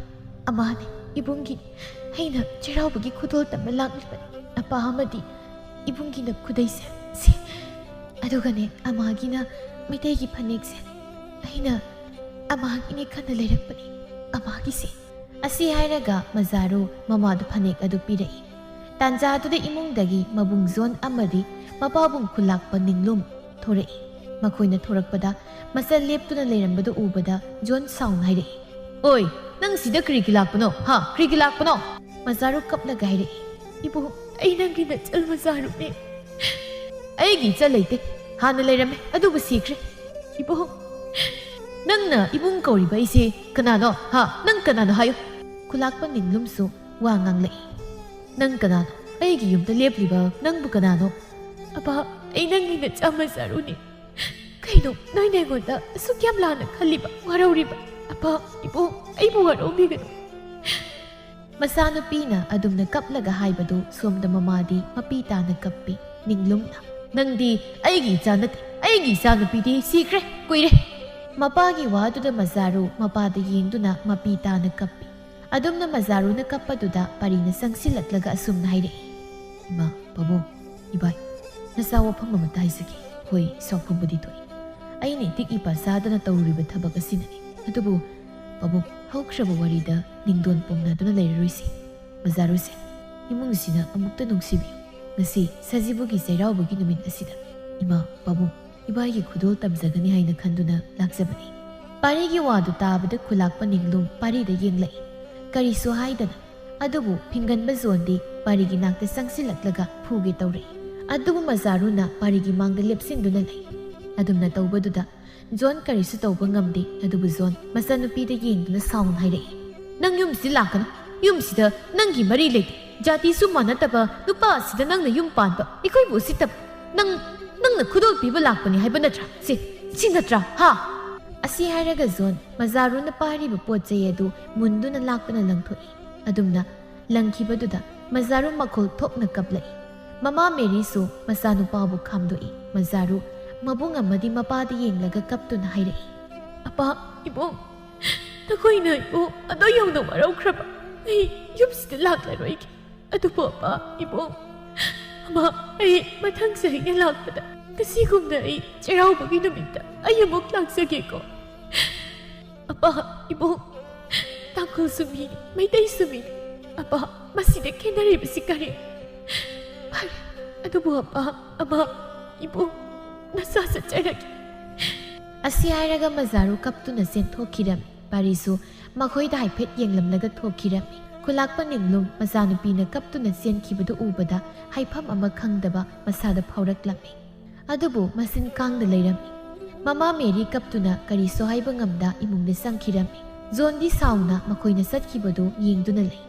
ꯑꯃꯥꯅꯦ, ꯏꯕꯨꯡꯒꯤꯅꯦ꯫ ꯑꯩꯅ ꯆꯩꯔꯥꯎꯕꯒꯤ ꯈꯨꯗꯣꯜ ꯇꯝꯕ ꯂꯥꯛꯂꯤꯕꯅꯤ꯫ ꯑꯄꯥ ꯑꯃꯗꯤ ꯏꯕꯨꯡꯒꯤꯅ ꯈꯨꯗꯩꯁꯦ, ꯁꯤ꯫ ꯑꯗꯨꯒꯅꯦ, ꯑꯃꯥꯒꯤꯅ ꯃꯩꯇꯩꯒꯤ ꯐꯅꯦꯛꯁꯦ꯫ ꯑꯩꯅ ꯑꯃꯥꯒꯤꯅꯦ ꯈꯟꯅ ꯂꯩꯔꯛꯄꯅꯤ, ꯑꯃꯥꯒꯤꯁꯦ"꯫ ꯑꯁꯤ ꯍꯥꯏꯔꯒ ꯃꯖꯥꯔꯨ ꯃꯃꯥꯗ ꯐꯅꯦꯛ ꯑꯗꯨ ꯄꯤꯔꯛꯏ꯫ ꯇꯥꯟꯖꯥꯗꯨꯗ ꯏꯃꯨꯡꯗꯒꯤ ꯃꯕꯨꯡ ꯖꯣꯟ ꯑꯃꯗꯤ ꯃꯄꯥꯕꯨꯡ ꯈꯨꯂꯥꯛꯄ ꯅꯤꯡꯂꯨꯝ ꯊꯣꯔꯛꯏ꯫ ꯃꯈꯣꯏꯅ ꯊꯣꯔꯛꯄꯗ ꯃꯆꯜ ꯂꯦꯞꯇꯨꯅ ꯂꯩꯔꯝꯕꯗꯨ ꯎꯕꯗ ꯖꯣꯟ ꯁꯥꯎꯅ ꯍꯥꯏꯔꯛꯏ, "ꯑꯣꯏ, ꯅꯪ ꯁꯤꯗ ꯀꯔꯤꯒꯤ ꯂꯥꯛꯄꯅꯣ? ꯍꯥ, ꯀꯔꯤꯒꯤ ꯂꯥꯛꯄꯅꯣ?" ꯃꯖꯥꯔꯨ ꯀꯞꯂꯒ ꯍꯥꯏꯔꯛꯏ, "ꯏꯕꯨꯡ, ꯑꯩ ꯅꯪꯒꯤ ꯅꯆꯜ ꯃꯖꯥꯔꯨꯅꯦ꯫ ꯑꯩꯒꯤ ꯏꯆꯜ ꯂꯩꯇꯦ, ꯍꯥꯟꯅ ꯂꯩꯔꯝꯃꯦ, ꯑꯗꯨꯕꯨ ꯁꯤꯈ꯭ꯔꯦ꯫ ꯏꯕꯨꯡ, ꯅꯪꯅ ꯏꯕꯨꯡ ꯀꯧꯔꯤꯕ ꯑꯩꯁꯦ ꯀꯅꯥꯅꯣ? ꯍꯥ, ꯅꯪ ꯀꯅꯥꯅꯣ ꯍꯥꯏꯌꯨ?" ꯈꯨꯂꯥꯛꯄ ꯅꯤꯡꯂꯨꯝꯁꯨ ꯋꯥ ꯉꯥꯡꯂꯛꯏ, "ꯅꯪ ꯀꯅꯥꯅꯣ? ꯑꯩꯒꯤ ꯌꯨꯝꯗ ꯂꯦꯞꯂꯤꯕ ꯅꯪꯕꯨ ꯀꯅꯥꯅꯣ?" "ꯑꯄꯥ, ꯑꯩ ꯅꯪꯒꯤ ꯅꯆꯥ ꯃꯖꯥꯔꯨꯅꯤ꯫ ꯀꯩꯅꯣ ꯅꯣꯏꯅ ꯑꯩꯉꯣꯟꯗ ꯑꯁꯨꯛ ꯌꯥꯝ ꯂꯥꯟꯅ ꯈꯜꯂꯤꯕ, ꯋꯥꯔꯧꯔꯤꯕ? ꯑꯄꯥ, ꯏꯕꯨꯡ, ꯑꯩꯕꯨ ꯋꯥꯔꯧꯕꯤꯒꯅꯨ꯫" ꯃꯆꯥꯅꯨꯄꯤꯅ ꯑꯗꯨꯝꯅ ꯀꯞꯂꯒ ꯍꯥꯏꯕꯗꯨ ꯁꯣꯝꯗ ꯃꯃꯥꯗꯤ ꯃꯄꯤ ꯇꯥꯅ ꯀꯞꯄꯤ꯫ ꯅꯤꯡꯂꯨꯝꯅ, "ꯅꯪꯗꯤ ꯑꯩꯒꯤ ꯏꯆꯥ ꯅꯠꯇꯦ, ꯑꯩꯒꯤ ꯏꯆꯥꯅꯨꯄꯤꯗꯤ ꯁꯤꯈ꯭ꯔꯦ, ꯀꯨꯏꯔꯦ꯫" ꯃꯄꯥꯒꯤ ꯋꯥꯗꯨꯗ ꯃꯖꯥꯔꯨ ꯃꯄꯥꯗ ꯌꯦꯡꯗꯨꯅ ꯃꯄꯤ ꯇꯥꯅ ꯀꯞꯄꯤ꯫ ꯑꯗꯨꯝꯅ ꯃꯖꯥꯔꯨꯅ ꯀꯞꯄꯗꯨꯗ ꯄꯥꯔꯤꯅ ꯆꯪꯁꯤꯜꯂꯛꯂꯒ ꯑꯁꯨꯝꯅ ꯍꯥꯏꯔꯛꯏ, "ꯏꯃꯥ, ꯄꯥꯕꯨꯡ, ꯏꯕꯥꯏ, ꯅꯆꯥ ꯋꯥꯐꯝ ꯑꯃꯇ ꯍꯥꯏꯖꯒꯦ꯫ ꯍꯣꯏ, ꯁꯥꯎꯐꯝꯕꯨꯗꯤ ꯊꯣꯛꯏ꯫ ꯑꯩꯅ ꯏꯇꯤꯛ ꯏꯄꯥ ꯆꯥꯗꯅ ꯇꯧꯔꯨꯔꯤꯕ ꯊꯕꯛ ꯑꯁꯤꯅꯅꯤ꯫ ꯑꯗꯨꯕꯨ ꯄꯥꯕꯨꯡ, ꯍꯧꯈ꯭ꯔꯕ ꯋꯥꯔꯤꯗ ꯅꯤꯡꯗꯣꯟ ꯄꯣꯝꯅꯗꯨꯅ ꯂꯩꯔꯔꯣꯏꯁꯤ꯫ ꯃꯖꯥꯔꯨꯁꯦ, ꯏꯃꯨꯡꯁꯤꯅ ꯑꯃꯨꯛꯇ ꯅꯨꯡꯁꯤꯕꯤꯌꯨ꯫ ꯉꯁꯤ ꯁꯖꯤꯕꯨꯒꯤ ꯆꯩꯔꯥꯎꯕꯒꯤ ꯅꯨꯃꯤꯠ ꯑꯁꯤꯗ ꯏꯃꯥ, ꯄꯥꯕꯨꯡ, ꯏꯕꯥꯏꯒꯤ ꯈꯨꯗꯣꯜ ꯇꯝꯖꯒꯅꯤ ꯍꯥꯏꯅ ꯈꯟꯗꯨꯅ ꯂꯥꯛꯆꯕꯅꯤ꯫" ꯄꯥꯔꯤꯒꯤ ꯋꯥꯗꯨ ꯇꯥꯕꯗ ꯈꯨꯂꯥꯛꯄ ꯅꯤꯡꯂꯨꯝ ꯄꯥꯔꯤꯗ ꯌꯦꯡꯂꯛꯏ꯫ ꯀꯔꯤꯁꯨ ꯍꯥꯏꯗꯅ꯫ ꯑꯗꯨꯕꯨ ꯐꯤꯡꯒꯟꯕ ꯖꯣꯟꯗꯤ ꯄꯥꯔꯤꯒꯤ ꯅꯥꯛꯇ ꯆꯪꯁꯤꯜꯂꯛꯂꯒ ꯐꯨꯒꯦ ꯇꯧꯔꯛꯏ꯫ ꯑꯗꯨꯕꯨ ꯃꯖꯥꯔꯨꯅ ꯄꯥꯔꯤꯒꯤ ꯃꯥꯡꯗ ꯂꯦꯞꯁꯤꯟꯗꯨꯅ ꯂꯩ꯫ ꯑꯗꯨꯝꯅ ꯇꯧꯕꯗꯨꯗ ꯖꯣꯟ ꯀꯔꯤꯁꯨ ꯇꯧꯕ ꯉꯝꯗꯦ꯫ ꯑꯗꯨꯕꯨ ꯖꯣꯟ ꯃꯆꯥꯅꯨꯄꯤꯗ ꯌꯦꯡꯗꯨꯅ ꯁꯥꯎꯅ ꯍꯥꯏꯔꯛꯏ, "ꯅꯪ ꯌꯨꯝꯁꯤꯗ ꯂꯥꯛꯀꯅꯨ꯫ ꯌꯨꯝꯁꯤꯗ ꯅꯪꯒꯤ ꯃꯔꯤ ꯂꯩꯇꯦ꯫ ꯖꯥꯇꯤꯁꯨ ꯃꯥꯟꯅꯗꯕ ꯅꯨꯄꯥ ꯑꯁꯤꯗ ꯅꯪꯅ ꯌꯨꯝ ꯄꯥꯟꯕ, ꯑꯩꯈꯣꯏꯕꯨ ꯎꯁꯤꯠꯇꯕ꯫ ꯅꯪ, ꯅꯪꯅ ꯈꯨꯗꯣꯜ ꯄꯤꯕ ꯂꯥꯛꯄꯅꯤ ꯍꯥꯏꯕ ꯅꯠꯇ꯭ꯔꯥ? ꯁꯤ, ꯁꯤ ꯅꯠꯇ꯭ꯔꯥ? ꯍꯥ?" ꯑꯁꯤ ꯍꯥꯏꯔꯒ ꯖꯣꯟ ꯃꯖꯥꯔꯨꯅ ꯄꯥꯏꯔꯤꯕ ꯄꯣꯠ ꯆꯩ ꯑꯗꯨ ꯃꯨꯟꯗꯨꯅ ꯂꯥꯛꯇꯨꯅ ꯂꯪꯊꯣꯛꯏ꯫ ꯑꯗꯨꯝꯅ ꯂꯪꯈꯤꯕꯗꯨꯗ ꯃꯖꯥꯔꯨ ꯃꯈꯣꯜ ꯊꯣꯛꯅ ꯀꯞꯂꯛꯏ꯫ ꯃꯃꯥ ꯃꯦꯔꯤꯁꯨ ꯃꯆꯥꯅꯨꯄꯥꯕꯨ ꯈꯥꯝꯗꯣꯛꯏ꯫ ꯃꯖꯥꯔꯨ ꯃꯕꯨꯡ ꯑꯃꯗꯤ ꯃꯄꯥꯗ ꯌꯦꯡꯂꯒ ꯀꯞꯇꯨꯅ ꯍꯥꯏꯔꯛꯏ, "ꯑꯄꯥ, ꯏꯕꯨꯡ, ꯅꯈꯣꯏꯅ ꯑꯩꯕꯨ ꯑꯗꯨ ꯌꯧꯅ ꯋꯥꯔꯧꯈ꯭ꯔꯕ? ꯑꯩ ꯌꯨꯝꯁꯤꯗ ꯂꯥꯛꯂꯔꯣꯏꯒꯦ꯫ ꯑꯗꯨꯕꯨ ꯑꯄꯥ, ꯏꯕꯨꯡ, ꯑꯃ, ꯑꯩ ꯃꯊꯪ ꯆꯍꯤꯅ ꯂꯥꯛꯄꯗ ꯉꯁꯤꯒꯨꯝꯅ ꯑꯩ ꯆꯩꯔꯥꯎꯕꯒꯤ ꯅꯨꯃꯤꯠꯇ ꯑꯩ ꯑꯃꯨꯛ ꯂꯥꯛꯆꯒꯦꯀꯣ꯫ ꯑꯄꯥ, ꯏꯕꯨꯡ, ꯇꯥꯡꯈꯨꯜꯁꯨ ꯃꯤꯅꯤ, ꯃꯩꯇꯩꯁꯨ ꯃꯤꯅꯤ꯫ ꯑꯄꯥ, ꯃꯁꯤꯗ ꯈꯦꯠꯅꯔꯤꯕꯁꯤ ꯀꯔꯤ? "ꯐꯔꯦ, ꯑꯗꯨꯕꯨ ꯑꯄꯥ, ꯑꯃ, ꯏꯕꯨꯡ, ꯅꯆꯥ ꯆꯠꯆꯔꯒꯦ꯫" ꯑꯁꯤ ꯍꯥꯏꯔꯒ ꯃꯖꯥꯔꯨ ꯀꯞꯇꯨꯅ ꯆꯦꯟꯊꯣꯛꯈꯤꯔꯝꯃꯤ꯫ ꯄꯥꯔꯤꯁꯨ ꯃꯈꯣꯏꯗ ꯍꯥꯏꯐꯦꯠ ꯌꯦꯡꯂꯝꯂꯒ ꯊꯣꯛꯈꯤꯔꯝꯃꯤ꯫ ꯈꯨꯂꯥꯛꯄ ꯅꯤꯡꯂꯨꯝ ꯃꯆꯥꯅꯨꯄꯤꯅ ꯀꯞꯇꯨꯅ ꯆꯦꯟꯈꯤꯕꯗꯨ ꯎꯕꯗ ꯍꯥꯏꯐꯝ ꯑꯃ ꯈꯪꯗꯕ ꯃꯁꯥꯗ ꯐꯥꯎꯔꯛꯂꯝꯃꯤ꯫ ꯑꯗꯨꯕꯨ ꯃꯆꯤꯟ ꯀꯥꯡꯗ ꯂꯩꯔꯝꯃꯤ꯫ ꯃꯃꯥ ꯃꯦꯔꯤ ꯀꯞꯇꯨꯅ ꯀꯔꯤꯁꯨ ꯍꯥꯏꯕ ꯉꯝꯗ ꯏꯃꯨꯡꯗ ꯆꯪꯈꯤꯔꯝꯃꯤ꯫ ꯖꯣꯟꯗꯤ ꯁꯥꯎꯅ ꯃꯈꯣꯏꯅ ꯆꯠꯈꯤꯕꯗꯨ ꯌꯦꯡꯗꯨꯅ ꯂꯩ꯫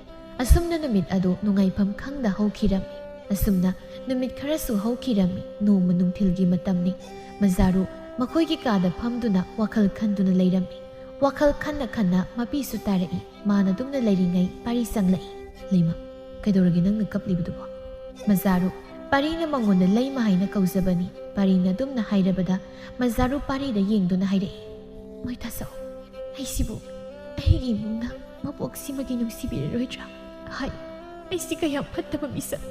ꯑꯁꯨꯝꯅ ꯅꯨꯃꯤꯠ ꯑꯗꯨ ꯅꯨꯡꯉꯥꯏꯐꯝ ꯈꯪꯗ ꯍꯧꯈꯤꯔꯝꯃꯤ꯫ ꯑꯁꯨꯝꯅ ꯅꯨꯃꯤꯠ ꯈꯔꯁꯨ ꯍꯧꯈꯤꯔꯝꯃꯤ꯫ ꯅꯣꯡꯃ ꯅꯨꯡꯊꯤꯜꯒꯤ ꯃꯇꯝꯅꯤ꯫ ꯃꯖꯥꯔꯨ ꯃꯈꯣꯏꯒꯤ ꯀꯥꯗ ꯐꯝꯗꯨꯅ ꯋꯥꯈꯜ ꯈꯟꯗꯨꯅ ꯂꯩꯔꯝꯃꯤ꯫ ꯋꯥꯈꯜ ꯈꯟꯅ ꯈꯟꯅ ꯃꯄꯤꯁꯨ ꯇꯥꯔꯛꯏ꯫ ꯃꯥꯅ ꯑꯗꯨꯝꯅ ꯂꯩꯔꯤꯉꯩ ꯄꯥꯔꯤ ꯆꯪꯂꯛꯏ꯫ "ꯂꯩꯃ, ꯀꯩꯗꯧꯔꯒꯦ ꯅꯪꯅ ꯀꯞꯂꯤꯕꯗꯨꯕꯣ?" ꯃꯖꯥꯔꯨ, ꯄꯥꯔꯤꯅ ꯃꯉꯣꯟꯗ ꯂꯩꯃ ꯍꯥꯏꯅ ꯀꯧꯖꯕꯅꯤ꯫ ꯄꯥꯔꯤꯅ ꯑꯗꯨꯝꯅ ꯍꯥꯏꯔꯕꯗ ꯃꯖꯥꯔꯨ ꯄꯥꯔꯤꯗ ꯌꯦꯡꯗꯨꯅ ꯍꯥꯏꯔꯛꯏ, "ꯃꯣꯏ ꯇꯥꯆꯧ, ꯑꯩꯁꯤꯕꯨ ꯑꯩꯒꯤ ꯏꯃꯨꯡꯅ ꯃꯄꯣꯛꯁꯤꯃꯒꯤ ꯅꯨꯡꯁꯤꯕꯤꯔꯔꯣꯏꯗ꯭ꯔꯥ? ꯍꯥꯏ, ꯑꯩꯁꯤ ꯀꯌꯥꯝ ꯐꯠꯇꯕ ꯃꯤꯁꯛ,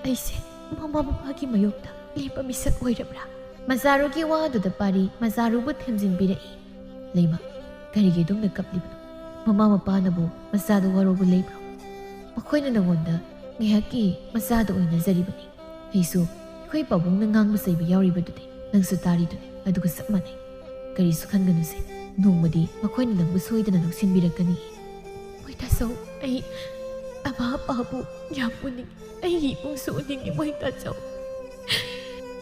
ꯑꯩꯁꯦ ꯃꯃꯥ ꯃꯄꯥꯒꯤ ꯃꯥꯌꯣꯛꯇ ꯂꯦꯝꯕ ꯃꯤꯁꯛ ꯑꯣꯏꯔꯕ꯭ꯔꯥ?" ꯃꯖꯥꯔꯨꯒꯤ ꯋꯥꯗꯨꯗ ꯄꯥꯔꯤ ꯃꯖꯥꯔꯨꯕꯨ ꯊꯦꯝꯖꯤꯟꯕꯤꯔꯛꯏ꯫ "ꯂꯩꯃ, ꯀꯔꯤꯒꯤ ꯑꯗꯨꯝꯅ ꯀꯞꯂꯤꯕꯅꯣ? ꯃꯃꯥ ꯃꯄꯥꯅꯕꯨ ꯃꯆꯥꯗ ꯋꯥꯔꯧꯕ ꯂꯩꯕ꯭ꯔꯣ? ꯃꯈꯣꯏꯅ ꯅꯉꯣꯟꯗ ꯉꯥꯏꯍꯥꯛꯀꯤ ꯃꯆꯥꯗ ꯑꯣꯏꯅꯖꯔꯤꯕꯅꯤ꯫ ꯑꯩꯁꯨ ꯑꯩꯈꯣꯏ ꯄꯥꯕꯨꯡꯅ ꯉꯥꯡꯕ ꯆꯩꯕ ꯌꯥꯎꯔꯤꯕꯗꯨꯗꯤ ꯅꯪꯁꯨ ꯇꯥꯔꯤꯗꯨꯅꯤ, ꯑꯗꯨꯒ ꯆꯞ ꯃꯥꯟꯅꯩ꯫ ꯀꯔꯤꯁꯨ ꯈꯟꯒꯅꯨꯁꯦ, ꯅꯣꯡꯃꯗꯤ ꯃꯈꯣꯏꯅ ꯅꯪꯕꯨ ꯁꯣꯏꯗꯅ ꯂꯧꯁꯤꯟꯕꯤꯔꯛꯀꯅꯤ꯫" "ꯃꯣꯏ ꯇꯥꯆꯧ, ꯑꯩ ꯑꯃꯥ ꯑꯄꯥꯕꯨ ꯌꯥꯝ ꯎꯅꯤꯡ, ꯑꯩꯒꯤ ꯏꯕꯨꯡꯁꯨ ꯎꯅꯤꯡꯉꯤ, ꯃꯣꯏ ꯇꯥꯆꯧ꯫"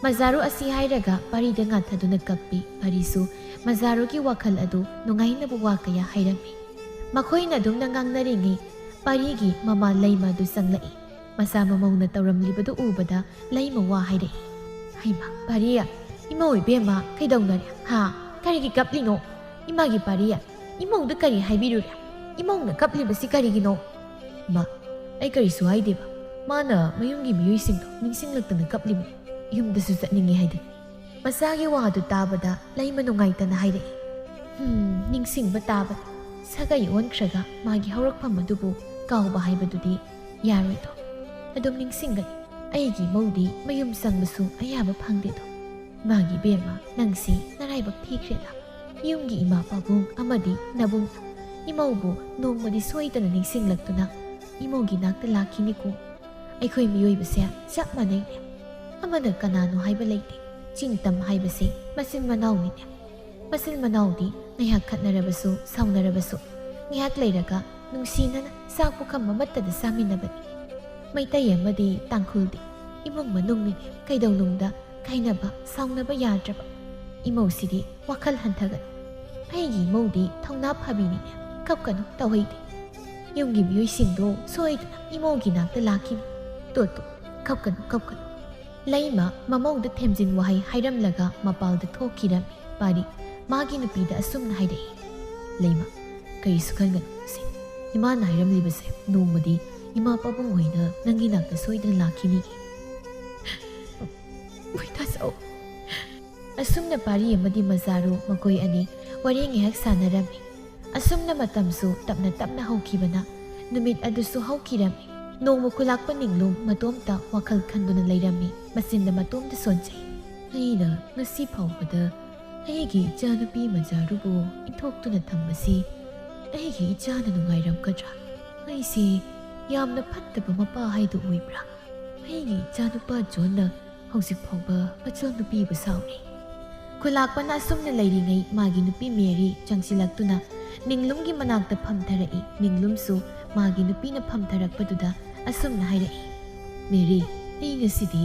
ꯃꯖꯥꯔꯨ ꯑꯁꯤ ꯍꯥꯏꯔꯒ ꯄꯥꯔꯤꯗ ꯉꯥꯊꯗꯨꯅ ꯀꯞꯄꯤ꯫ ꯄꯥꯔꯤꯁꯨ ꯃꯖꯥꯔꯨꯒꯤ ꯋꯥꯈꯜ ꯑꯗꯨ ꯅꯨꯡꯉꯥꯏꯅꯕ ꯋꯥ ꯀꯌꯥ ꯍꯥꯏꯔꯝꯃꯤ꯫ ꯃꯈꯣꯏꯅ ꯑꯗꯨꯝꯅ ꯉꯥꯡꯅꯔꯤꯉꯩ ꯄꯥꯔꯤꯒꯤ ꯃꯃꯥ ꯂꯩꯃ ꯑꯗꯨ ꯆꯪꯂꯛꯏ꯫ ꯃꯆꯥ ꯃꯃꯧꯅ ꯇꯧꯔꯝꯂꯤꯕꯗꯨ ꯎꯕꯗ ꯂꯩꯃ ꯋꯥ ꯍꯥꯏꯔꯛꯏ꯫ "ꯍꯩꯃꯥ, ꯄꯥꯔꯤ, ꯏꯃꯧ ꯏꯕꯦꯝꯃ, ꯀꯩꯗꯧꯅꯔꯦ? ꯍꯥ? ꯀꯔꯤꯒꯤ ꯀꯞꯂꯤꯅꯣ? ꯏꯃꯥꯒꯤ ꯄꯥꯔꯤ, ꯏꯃꯧꯗ ꯀꯔꯤ ꯍꯥꯏꯕꯤꯔꯨꯔꯦ? ꯏꯃꯧꯅ ꯀꯞꯂꯤꯕꯁꯤ ꯀꯔꯤꯒꯤꯅꯣ?" "ꯃꯥ, ꯑꯩ ꯀꯔꯤꯁꯨ ꯍꯥꯏꯗꯦꯕ꯫ ꯃꯥꯅ ꯃꯌꯨꯝꯒꯤ ꯃꯤꯑꯣꯏꯁꯤꯡꯗꯣ ꯅꯤꯡꯁꯤꯡꯂꯛꯇꯅ ꯀꯞꯂꯤꯕꯅꯤ꯫ ꯌꯨꯝꯗꯁꯨ ꯆꯠꯅꯤꯡꯉꯦ ꯍꯥꯏꯗꯨꯅꯤ꯫" ꯃꯆꯥꯒꯤ ꯋꯥꯗꯨ ꯇꯥꯕꯗ ꯂꯩꯃ ꯅꯨꯡꯉꯥꯏꯇꯅ ꯍꯥꯏꯔꯛꯏ, "ꯍꯨꯝ, ꯅꯤꯡꯁꯤꯡꯕ ꯇꯥꯕꯅꯤ꯫ ꯁꯥꯒꯩ ꯑꯣꯟꯈ꯭ꯔꯒ ꯃꯥꯒꯤ ꯍꯧꯔꯛꯐꯝ ꯑꯗꯨꯕꯨ ꯀꯥꯎꯕ ꯍꯥꯏꯕꯗꯨꯗꯤ ꯌꯥꯔꯣꯏꯗꯣ꯫ ꯑꯗꯨꯝ ꯅꯤꯡꯁꯤꯡꯒꯅꯤ꯫ ꯑꯩꯒꯤ ꯃꯧꯗꯤ ꯃꯌꯨꯝ ꯆꯪꯕꯁꯨ ꯑꯌꯥꯕ ꯐꯪꯗꯦꯗꯣ꯫ ꯃꯥꯒꯤ ꯏꯕꯦꯝꯃ, ꯅꯪꯁꯤ ꯅꯔꯥꯏꯕꯛ ꯊꯤꯈ꯭ꯔꯦꯗ꯫ ꯌꯨꯝꯒꯤ ꯏꯃꯥ ꯄꯥꯕꯨꯡ ꯑꯃꯗꯤ ꯅꯕꯨꯡ ꯏꯃꯧꯕꯨ ꯅꯣꯡꯃꯗꯤ ꯁꯣꯏꯗꯅ ꯅꯤꯡꯁꯤꯡꯂꯛꯇꯨꯅ ꯏꯃꯧꯒꯤ ꯅꯥꯛꯇ ꯂꯥꯛꯈꯤꯅꯤꯀꯣ꯫ ꯑꯩꯈꯣꯏ ꯃꯤꯑꯣꯏꯕꯁꯦ ꯆꯞ ꯃꯥꯟꯅꯩꯅꯦ꯫ ꯑꯃꯅ ꯀꯅꯥꯅꯣ ꯍꯥꯏꯕ ꯂꯩꯇꯦ꯫ ꯆꯤꯡ ꯇꯝ ꯍꯥꯏꯕꯁꯦ ꯃꯆꯤꯟ ꯃꯅꯥꯎꯅꯤꯅꯦ꯫ ꯃꯆꯤꯟ ꯃꯅꯥꯎꯗꯤ ꯉꯥꯏꯍꯥꯛ ꯈꯠꯅꯔꯕꯁꯨ, ꯁꯥꯎꯅꯔꯕꯁꯨ, ꯉꯥꯏꯍꯥꯛ ꯂꯩꯔꯒ ꯅꯨꯡꯁꯤꯅꯅ ꯆꯥꯛ ꯄꯨꯈꯝ ꯑꯃꯠꯇꯗ ꯆꯥꯃꯤꯟꯅꯕꯅꯤ꯫ ꯃꯩꯇꯩ ꯑꯃꯗꯤ ꯇꯥꯡꯈꯨꯜꯗꯤ ꯏꯃꯨꯡ ꯃꯅꯨꯡꯅꯤꯅꯦ꯫ ꯀꯩꯗꯧꯅꯨꯡꯗ ꯈꯥꯏꯅꯕ, ꯁꯥꯎꯅꯕ ꯌꯥꯗ꯭ꯔꯕ꯫ ꯏꯃꯧꯁꯤꯗꯤ ꯋꯥꯈꯜ ꯍꯟꯊꯒꯅꯨ꯫ ꯑꯩꯒꯤ ꯏꯃꯧꯗꯤ ꯊꯧꯅꯥ ꯐꯕꯤꯅꯤꯅꯦ꯫ ꯀꯞꯀꯅꯨ, ꯇꯧꯍꯩꯗꯦ꯫ ꯌꯨꯝꯒꯤ ꯃꯤꯑꯣꯏꯁꯤꯡꯗꯣ ꯁꯣꯏꯗꯅ ꯏꯃꯧꯒꯤ ꯅꯥꯛꯇ ꯂꯥꯛꯈꯤꯅꯤ꯫ ꯇꯣ, ꯇꯣ, ꯀꯞꯀꯅꯨ, ꯀꯞꯀꯅꯨ꯫ ꯂꯩꯃ ꯃꯃꯧꯗ ꯊꯦꯝꯖꯤꯟ ꯋꯥꯍꯩ ꯍꯥꯏꯔꯝꯂꯒ ꯃꯄꯥꯜꯗ ꯊꯣꯛꯈꯤꯔꯝꯃꯤ꯫ ꯄꯥꯔꯤ ꯃꯥꯒꯤ ꯅꯨꯄꯤꯗ ꯑꯁꯨꯝꯅ ꯍꯥꯏꯔꯛꯏ, "ꯂꯩꯃ, ꯀꯔꯤꯁꯨ ꯈꯟꯒꯅꯨ ꯁꯦ꯫ ꯏꯃꯥꯅ ꯍꯥꯏꯔꯝꯂꯤꯕꯁꯦ, ꯅꯣꯡꯃꯗꯤ ꯏꯃꯥ ꯄꯥꯕꯨꯡ ꯍꯣꯏꯅ ꯅꯪꯒꯤ ꯅꯥꯛꯇ ꯁꯣꯏꯗꯅ ꯂꯥꯛꯈꯤꯅꯤꯒꯤ꯫" ꯃꯣꯏ ꯇꯥꯆꯧ꯫ ꯑꯁꯨꯝꯅ ꯄꯥꯔꯤ ꯑꯃꯗꯤ ꯃꯖꯥꯔꯨ ꯃꯈꯣꯏ ꯑꯅꯤ ꯋꯥꯔꯤ ꯉꯥꯏꯍꯥꯛ ꯁꯥꯟꯅꯔꯝꯃꯤ꯫ ꯑꯁꯨꯝꯅ ꯃꯇꯝꯁꯨ ꯇꯞꯅ ꯇꯞꯅ ꯍꯧꯈꯤꯕꯅ ꯅꯨꯃꯤꯠ ꯑꯗꯨꯁꯨ ꯍꯧꯈꯤꯔꯝꯃꯤ꯫ ꯅꯣꯡꯃ ꯈꯨꯂꯥꯛꯄ ꯅꯤꯡꯂꯨꯝ ꯃꯇꯣꯝꯇ ꯋꯥꯈꯜ ꯈꯟꯗꯨꯅ ꯂꯩꯔꯝꯃꯤ꯫ ꯃꯆꯤꯟꯗ ꯃꯇꯣꯝꯇ ꯁꯣꯟꯖꯩ꯫ ꯑꯩꯅ ꯉꯁꯤ ꯐꯥꯎꯕꯗ ꯑꯩꯒꯤ ꯏꯆꯥꯅꯨꯄꯤ ꯃꯖꯥꯔꯨꯕꯨ ꯏꯟꯊꯣꯛꯇꯨꯅ ꯊꯝꯕꯁꯤ ꯑꯩꯒꯤ ꯏꯆꯥꯅ ꯅꯨꯡꯉꯥꯏꯔꯝꯒꯗ꯭ꯔꯥ? ꯑꯩꯁꯤ ꯌꯥꯝꯅ ꯐꯠꯇꯕ ꯃꯄꯥ ꯍꯥꯏꯗꯨ ꯑꯣꯏꯕ꯭ꯔꯥ? ꯑꯩꯒꯤ ꯏꯆꯥꯅꯨꯄꯥ ꯖꯣꯟꯅ ꯍꯧꯖꯤꯛ ꯐꯥꯎꯕ ꯃꯆꯜ ꯅꯨꯄꯤꯕꯨ ꯁꯥꯎꯔꯤ꯫ ꯈꯨꯂꯥꯛꯄꯅ ꯑꯁꯨꯝꯅ ꯂꯩꯔꯤꯉꯩ ꯃꯥꯒꯤ ꯅꯨꯄꯤ ꯃꯦꯔꯤ ꯆꯪꯁꯤꯜꯂꯛꯇꯨꯅ ꯅꯤꯡꯂꯨꯝꯒꯤ ꯃꯅꯥꯛꯇ ꯐꯝꯊꯔꯛꯏ꯫ ꯅꯤꯡꯂꯨꯝꯁꯨ ꯃꯥꯒꯤ ꯅꯨꯄꯤꯅ ꯐꯝꯊꯔꯛꯄꯗꯨꯗ ꯑꯁꯨꯝꯅ ꯍꯥꯏꯔꯛꯏ, "ꯃꯦꯔꯤ, ꯑꯩ ꯉꯁꯤꯗꯤ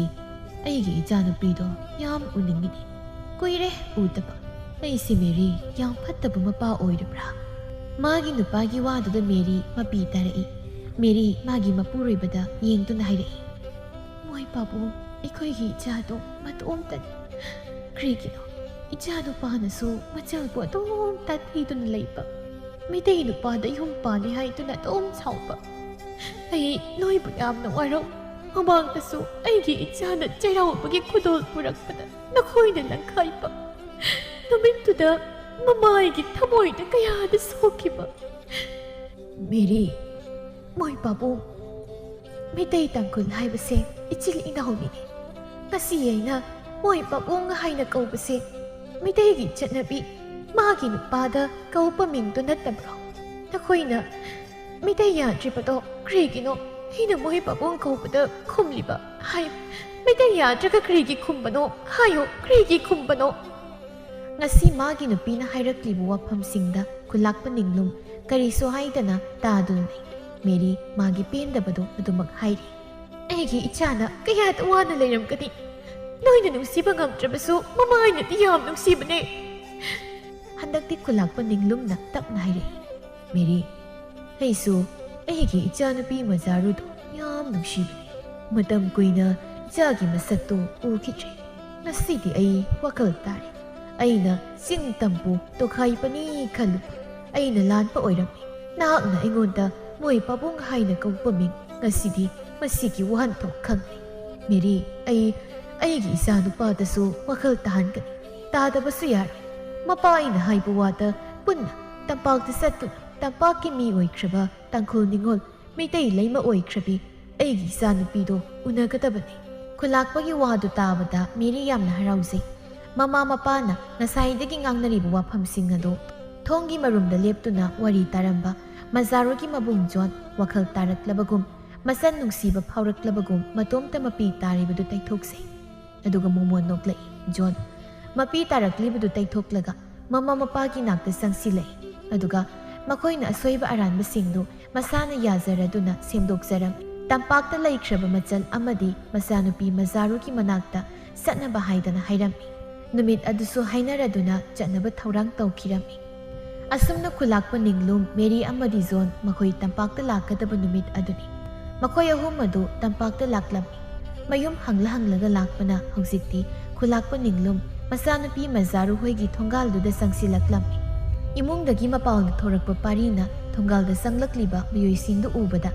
ꯑꯩꯒꯤ ꯏꯆꯥꯅꯨꯄꯤꯗꯣ ꯌꯥꯝ ꯎꯅꯤꯡꯉꯤꯅꯦ꯫ ꯀꯨꯏꯔꯦ ꯎꯗꯕ꯫ ꯑꯩꯁꯦ ꯃꯦꯔꯤ ꯌꯥꯝ ꯐꯠꯇꯕ ꯃꯄꯥ ꯑꯣꯏꯔꯕ꯭ꯔꯥ?" ꯃꯥꯒꯤ ꯅꯨꯄꯥꯒꯤ ꯋꯥꯗꯨꯗ ꯃꯦꯔꯤ ꯃꯄꯤ ꯇꯥꯔꯛꯏ꯫ ꯃꯦꯔꯤ ꯃꯥꯒꯤ ꯃꯄꯨꯔꯣꯏꯕꯗ ꯌꯦꯡꯗꯨꯅ ꯍꯥꯏꯔꯛꯏ, "ꯃꯣꯏ ꯄꯥꯕꯨꯡ, ꯑꯩꯈꯣꯏꯒꯤ ꯏꯆꯥꯗꯣ ꯃꯇꯣꯝꯇꯅꯤ꯫ ꯀꯔꯤꯒꯤꯅꯣ ꯏꯆꯥ ꯅꯨꯄꯥꯅꯁꯨ ꯃꯆꯜꯕꯨ ꯑꯗꯨꯝ ꯇꯥꯊꯤꯗꯨꯅ ꯂꯩꯕ? ꯃꯤꯇꯩ ꯅꯨꯄꯥꯗ ꯌꯨꯝ ꯄꯥꯜꯂꯤ ꯍꯥꯏꯗꯨꯅ ꯑꯗꯨꯝ ꯁꯥꯎꯕ? ꯑꯩ ꯅꯣꯏꯕꯨ ꯌꯥꯝꯅ ꯋꯥꯔꯧ꯫ ꯃꯃꯥꯡꯗꯁꯨ ꯑꯩꯒꯤ ꯏꯆꯥꯅ ꯆꯩꯔꯥꯎꯕꯒꯤ ꯈꯨꯗꯣꯜ ꯄꯨꯔꯛꯄꯗ ꯅꯈꯣꯏꯅ ꯂꯪꯈꯥꯏꯕ꯫ ꯅꯨꯃꯤꯠꯇꯨꯗ ꯃꯃꯥ ꯑꯩꯒꯤ ꯊꯃꯣꯏꯗ ꯀꯌꯥꯗ ꯁꯣꯛꯈꯤꯕ꯫" ꯃꯦꯔꯤ, ꯃꯣꯏ ꯄꯥꯕꯨꯡ, ꯃꯤꯇꯩ ꯇꯥꯡꯈꯨꯜ ꯍꯥꯏꯕꯁꯦ ꯏꯆꯤꯜ ꯏꯅꯥꯎꯅꯤꯅꯦ꯫ ꯉꯁꯤ ꯑꯩꯅ ꯃꯣꯏ ꯄꯥꯕꯨꯡ ꯍꯥꯏꯅ ꯀꯧꯕꯁꯦ ꯃꯤꯇꯩꯒꯤ ꯆꯠꯅꯕꯤ, ꯃꯥꯒꯤ ꯅꯨꯄꯥꯗ ꯀꯧꯕ ꯃꯤꯡꯗꯨ ꯅꯠꯇꯕ꯭ꯔꯣ? ꯅꯈꯣꯏꯅ ꯃꯤꯇꯩ ꯌꯥꯗ꯭ꯔꯤꯕꯗꯣ ꯀꯔꯤꯒꯤꯅꯣ? ꯑꯩꯅ ꯃꯣꯏ ꯄꯥꯕꯨꯡ ꯀꯧꯕꯗ ꯈꯨꯝꯂꯤꯕ꯫ ꯍꯥꯏ, ꯃꯩꯇꯩ ꯌꯥꯗ꯭ꯔꯒ ꯀꯔꯤꯒꯤ ꯈꯨꯝꯕꯅꯣ? ꯍꯥꯏꯌꯣ, ꯀꯔꯤꯒꯤ ꯈꯨꯝꯕꯅꯣ? ꯉꯁꯤ ꯃꯥꯒꯤ ꯅꯨꯄꯤꯅ ꯍꯥꯏꯔꯛꯂꯤꯕ ꯋꯥꯐꯝꯁꯤꯡꯗ ꯈꯨꯂꯥꯛꯄ ꯅꯤꯡꯂꯨꯝ ꯀꯔꯤꯁꯨ ꯍꯥꯏꯗꯅ ꯇꯥꯗꯨꯅ ꯂꯩ꯫ ꯃꯦꯔꯤ ꯃꯥꯒꯤ ꯄꯦꯟꯗꯕꯗꯣ ꯑꯗꯨꯃꯛ ꯍꯥꯏꯔꯤ꯫ ꯑꯩꯒꯤ ꯏꯆꯥꯅ ꯀꯌꯥꯗ ꯋꯥꯅ ꯂꯩꯔꯝꯒꯅꯤ꯫ ꯅꯣꯏꯅ ꯅꯨꯡꯁꯤꯕ ꯉꯝꯗ꯭ꯔꯕꯁꯨ ꯃꯃꯥ ꯑꯩꯅꯗꯤ ꯌꯥꯝ ꯅꯨꯡꯁꯤꯕꯅꯦ꯫ ꯍꯟꯗꯛꯇꯤ ꯈꯨꯂꯥꯛꯄ ꯅꯤꯡꯂꯨꯝꯅ ꯇꯞꯅ ꯍꯥꯏꯔꯛꯏ꯫ ꯃꯦꯔꯤ, ꯑꯩꯁꯨ ꯑꯩꯒꯤ ꯏꯆꯥꯅꯨꯄꯤ ꯃꯖꯥꯔꯨꯗꯨ ꯌꯥꯝ ꯅꯨꯡꯁꯤꯕꯅꯤ꯫ ꯃꯇꯝ ꯀꯨꯏꯅ ꯏꯆꯥꯒꯤ ꯃꯁꯛꯇꯨ ꯎꯈꯤꯗ꯭ꯔꯦ꯫ ꯉꯁꯤꯗꯤ ꯑꯩ ꯋꯥꯈꯜ ꯇꯥꯔꯦ꯫ ꯑꯩꯅ ꯆꯤꯡ ꯇꯝꯄꯨ ꯇꯣꯈꯥꯏꯕꯅꯤ ꯈꯜꯂꯨ꯫ ꯑꯩꯅ ꯂꯥꯟꯕ ꯑꯣꯏꯔꯝꯃꯤ꯫ ꯅꯍꯥꯛꯅ ꯑꯩꯉꯣꯟꯗ ꯃꯣꯏ ꯄꯥꯕꯨꯡ ꯍꯥꯏꯅ ꯀꯧꯕ ꯃꯤꯡ ꯉꯁꯤꯗꯤ ꯃꯁꯤꯒꯤ ꯋꯥꯍꯟꯊꯣꯛ ꯈꯪꯂꯦ꯫ ꯃꯦꯔꯤ, ꯑꯩ ꯑꯩꯒꯤ ꯏꯆꯥꯅꯨꯄꯥꯗꯁꯨ ꯋꯥꯈꯜ ꯇꯥꯍꯟꯒꯅꯤ꯫ ꯇꯥꯗꯕꯁꯨ ꯌꯥꯔꯣꯏ꯫ ꯃꯄꯥ ꯑꯩꯅ ꯍꯥꯏꯕ ꯋꯥꯗ ꯄꯨꯟꯅ ꯇꯝꯄꯥꯛꯇ ꯆꯠꯇꯨꯅ ꯇꯝꯄꯥꯛꯀꯤ ꯃꯤ ꯑꯣꯏꯈ꯭ꯔꯕ ꯇꯥꯡꯈꯨꯜ ꯅꯤꯉꯣꯜ ꯃꯩꯇꯩ ꯂꯩꯃ ꯑꯣꯏꯈ꯭ꯔꯕꯤ ꯑꯩꯒꯤ ꯏꯆꯥꯅꯨꯄꯤꯗꯣ ꯎꯅꯒꯗꯕꯅꯤ꯫ ꯈꯨꯂꯥꯛꯄꯒꯤ ꯋꯥꯗꯨ ꯇꯥꯕꯗ ꯃꯦꯔꯤ ꯌꯥꯝꯅ ꯍꯔꯥꯎꯖꯩ꯫ ꯃꯃꯥ ꯃꯄꯥꯅ ꯉꯁꯥꯏꯗꯒꯤ ꯉꯥꯡꯅꯔꯤꯕ ꯋꯥꯐꯝꯁꯤꯡ ꯑꯗꯨ ꯊꯣꯡꯒꯤ ꯃꯔꯨꯝꯗ ꯂꯦꯞꯇꯨꯅ ꯋꯥꯔꯤ ꯇꯥꯔꯝꯕ ꯃꯖꯥꯔꯨꯒꯤ ꯃꯕꯨꯡ ꯖꯣꯟ ꯋꯥꯈꯜ ꯇꯥꯔꯛꯂꯕꯒꯨꯝ, ꯃꯆꯟ ꯅꯨꯡꯁꯤꯕ ꯐꯥꯎꯔꯛꯂꯕꯒꯨꯝ ꯃꯇꯣꯝꯇ ꯃꯄꯤ ꯇꯥꯔꯤꯕꯗꯨ ꯇꯩꯊꯣꯛꯆꯩ꯫ ꯑꯗꯨꯒ ꯃꯣꯃꯣꯟ ꯅꯣꯛꯂꯛꯏ꯫ ꯖꯣꯟ ꯃꯄꯤ ꯇꯥꯔꯛꯂꯤꯕꯗꯨ ꯇꯩꯊꯣꯛꯂꯒ ꯃꯃꯥ ꯃꯄꯥꯒꯤ ꯅꯥꯛꯇ ꯆꯪꯁꯤꯜꯂꯛꯏ꯫ ꯑꯗꯨꯒ ꯃꯈꯣꯏꯅ ꯑꯁꯣꯏꯕ ꯑꯔꯥꯟꯕꯁꯤꯡꯗꯨ ꯃꯁꯥꯅ ꯌꯥꯖꯔꯗꯨꯅ ꯁꯦꯝꯗꯣꯛꯆꯔꯝꯃꯤ꯫ ꯇꯝꯄꯥꯛꯇ ꯂꯩꯈ꯭ꯔꯕ ꯃꯆꯜ ꯑꯃꯗꯤ ꯃꯆꯥꯅꯨꯄꯤ ꯃꯖꯥꯔꯨꯒꯤ ꯃꯅꯥꯛꯇ ꯆꯠꯅꯕ ꯍꯥꯏꯗꯅ ꯍꯥꯏꯔꯝꯃꯤ꯫ ꯅꯨꯃꯤꯠ ꯑꯗꯨꯁꯨ ꯍꯥꯏꯅꯔꯗꯨꯅ ꯆꯠꯅꯕ ꯊꯧꯔꯥꯡ ꯇꯧꯈꯤꯔꯝꯃꯤ꯫ ꯑꯁꯨꯝꯅ ꯈꯨꯂꯥꯛꯄ ꯅꯤꯡꯂꯨꯝ, ꯃꯦꯔꯤ ꯑꯃꯗꯤ ꯖꯣꯟ ꯃꯈꯣꯏ ꯇꯝꯄꯥꯛꯇ ꯂꯥꯛꯀꯗꯕ ꯅꯨꯃꯤꯠ ꯑꯗꯨꯅꯤ꯫ ꯃꯈꯣꯏ ꯑꯍꯨꯝ ꯑꯗꯨ ꯇꯝꯄꯥꯛꯇ ꯂꯥꯛꯂꯝꯃꯤ꯫ ꯃꯌꯨꯝ ꯍꯪꯂ ꯍꯪꯂꯒ ꯂꯥꯛꯄꯅ ꯍꯧꯖꯤꯛꯇꯤ ꯈꯨꯂꯥꯛꯄ ꯅꯤꯡꯂꯨꯝ ꯃꯆꯥꯅꯨꯄꯤ ꯃꯖꯥꯔꯨ ꯍꯣꯏꯒꯤ ꯊꯣꯡꯒꯥꯜꯗꯨꯗ ꯆꯪꯁꯤꯜꯂꯛꯂꯝꯃꯤ꯫ ꯏꯃꯨꯡꯗꯒꯤ ꯃꯄꯥꯎꯅ ꯊꯣꯔꯛꯄ ꯄꯥꯔꯤꯅ ꯊꯣꯡꯒꯥꯜꯗ ꯆꯪꯂꯛꯂꯤꯕ ꯃꯤꯑꯣꯏꯁꯤꯡꯗꯨ ꯎꯕꯗ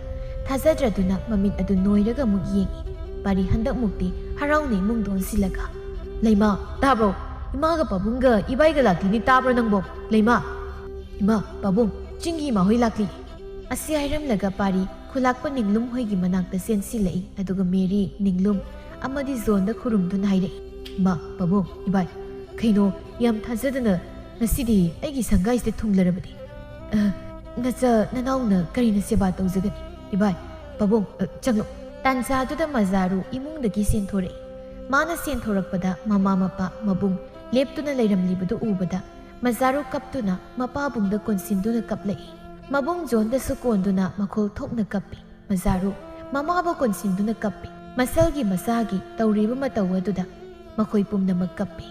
ꯊꯥꯖꯗ꯭ꯔꯗꯨꯅ ꯃꯃꯤꯠ ꯑꯗꯨ ꯅꯣꯏꯔꯒ ꯑꯃꯨꯛ ꯌꯦꯡꯏ꯫ ꯄꯥꯔꯤ ꯍꯟꯗꯛꯃꯨꯛꯇꯤ ꯍꯔꯥꯎꯅ ꯏꯃꯨꯡꯗ ꯑꯣꯟꯁꯤꯜꯂꯒ, "ꯂꯩꯃ, ꯇꯥꯕ꯭ꯔꯣ? ꯏꯃꯥꯒ ꯄꯥꯕꯨꯡꯒ ꯏꯕꯥꯏꯒ ꯂꯥꯛꯂꯤꯅꯤ, ꯇꯥꯕ꯭ꯔꯣ ꯅꯪꯕꯣ? ꯂꯩꯃ! ꯏꯃꯥ, ꯄꯥꯕꯨꯡ, ꯆꯤꯡꯒꯤ ꯏꯃꯥ ꯍꯣꯏ ꯂꯥꯛꯂꯤ!" ꯑꯁꯤ ꯍꯥꯏꯔꯝꯂꯒ ꯄꯥꯔꯤ ꯈꯨꯂꯥꯛꯄ ꯅꯤꯡꯂꯨꯝ ꯍꯣꯏꯒꯤ ꯃꯅꯥꯛꯇ ꯆꯦꯟꯁꯤꯜꯂꯛꯏ꯫ ꯑꯗꯨꯒ ꯃꯦꯔꯤ, ꯅꯤꯡꯂꯨꯝ ꯑꯃꯗꯤ ꯖꯣꯟꯗ ꯈꯨꯔꯨꯝꯗꯨꯅ ꯍꯥꯏꯔꯛꯏ, "ꯏꯃꯥ, ꯄꯥꯕꯨꯡ, ꯏꯕꯥꯏ, ꯀꯩꯅꯣ, ꯌꯥꯝ ꯊꯥꯖꯗꯅ ꯉꯁꯤꯗꯤ ꯑꯩꯒꯤ ꯁꯪꯒꯥꯏꯁꯤꯗ ꯊꯨꯡꯂꯔꯕꯗꯤ꯫ ꯑ, ꯅꯆꯥ ꯅꯅꯥꯎꯅ ꯀꯔꯤꯅ ꯁꯦꯕꯥ ꯇꯧꯖꯒꯅꯤ? ꯏꯕꯥꯏ, "ꯄꯥꯕꯨꯡ, ꯑ, ꯆꯪꯂꯛꯎ꯫" ꯇꯥꯟꯖꯥꯗꯨꯗ ꯃꯖꯥꯔꯨ ꯏꯃꯨꯡꯗꯒꯤ ꯆꯦꯟꯊꯣꯔꯛꯏ꯫ ꯃꯥꯅ ꯆꯦꯟꯊꯣꯔꯛꯄꯗ ꯃꯃꯥ ꯃꯄꯥ ꯃꯕꯨꯡ ꯂꯦꯞꯇꯨꯅ ꯂꯩꯔꯝꯂꯤꯕꯗꯨ ꯎꯕꯗ ꯃꯖꯥꯔꯨ ꯀꯞꯇꯨꯅ ꯃꯄꯥꯕꯨꯡꯗ ꯀꯣꯟꯁꯤꯟꯗꯨꯅ ꯀꯞꯂꯛꯏ꯫ ꯃꯕꯨꯡ ꯖꯣꯟꯗꯁꯨ ꯀꯣꯟꯗꯨꯅ ꯃꯈꯣꯜ ꯊꯣꯛꯅ ꯀꯞꯄꯤ꯫ ꯃꯖꯥꯔꯨ ꯃꯃꯥꯕꯨ ꯀꯣꯟꯁꯤꯟꯗꯨꯅ ꯀꯞꯄꯤ꯫ ꯃꯆꯜꯒꯤ ꯃꯆꯥꯒꯤ ꯇꯧꯔꯤꯕ ꯃꯇꯧ ꯑꯗꯨꯗ ꯃꯈꯣꯏ ꯄꯨꯝꯅꯃꯛ ꯀꯞꯄꯤ꯫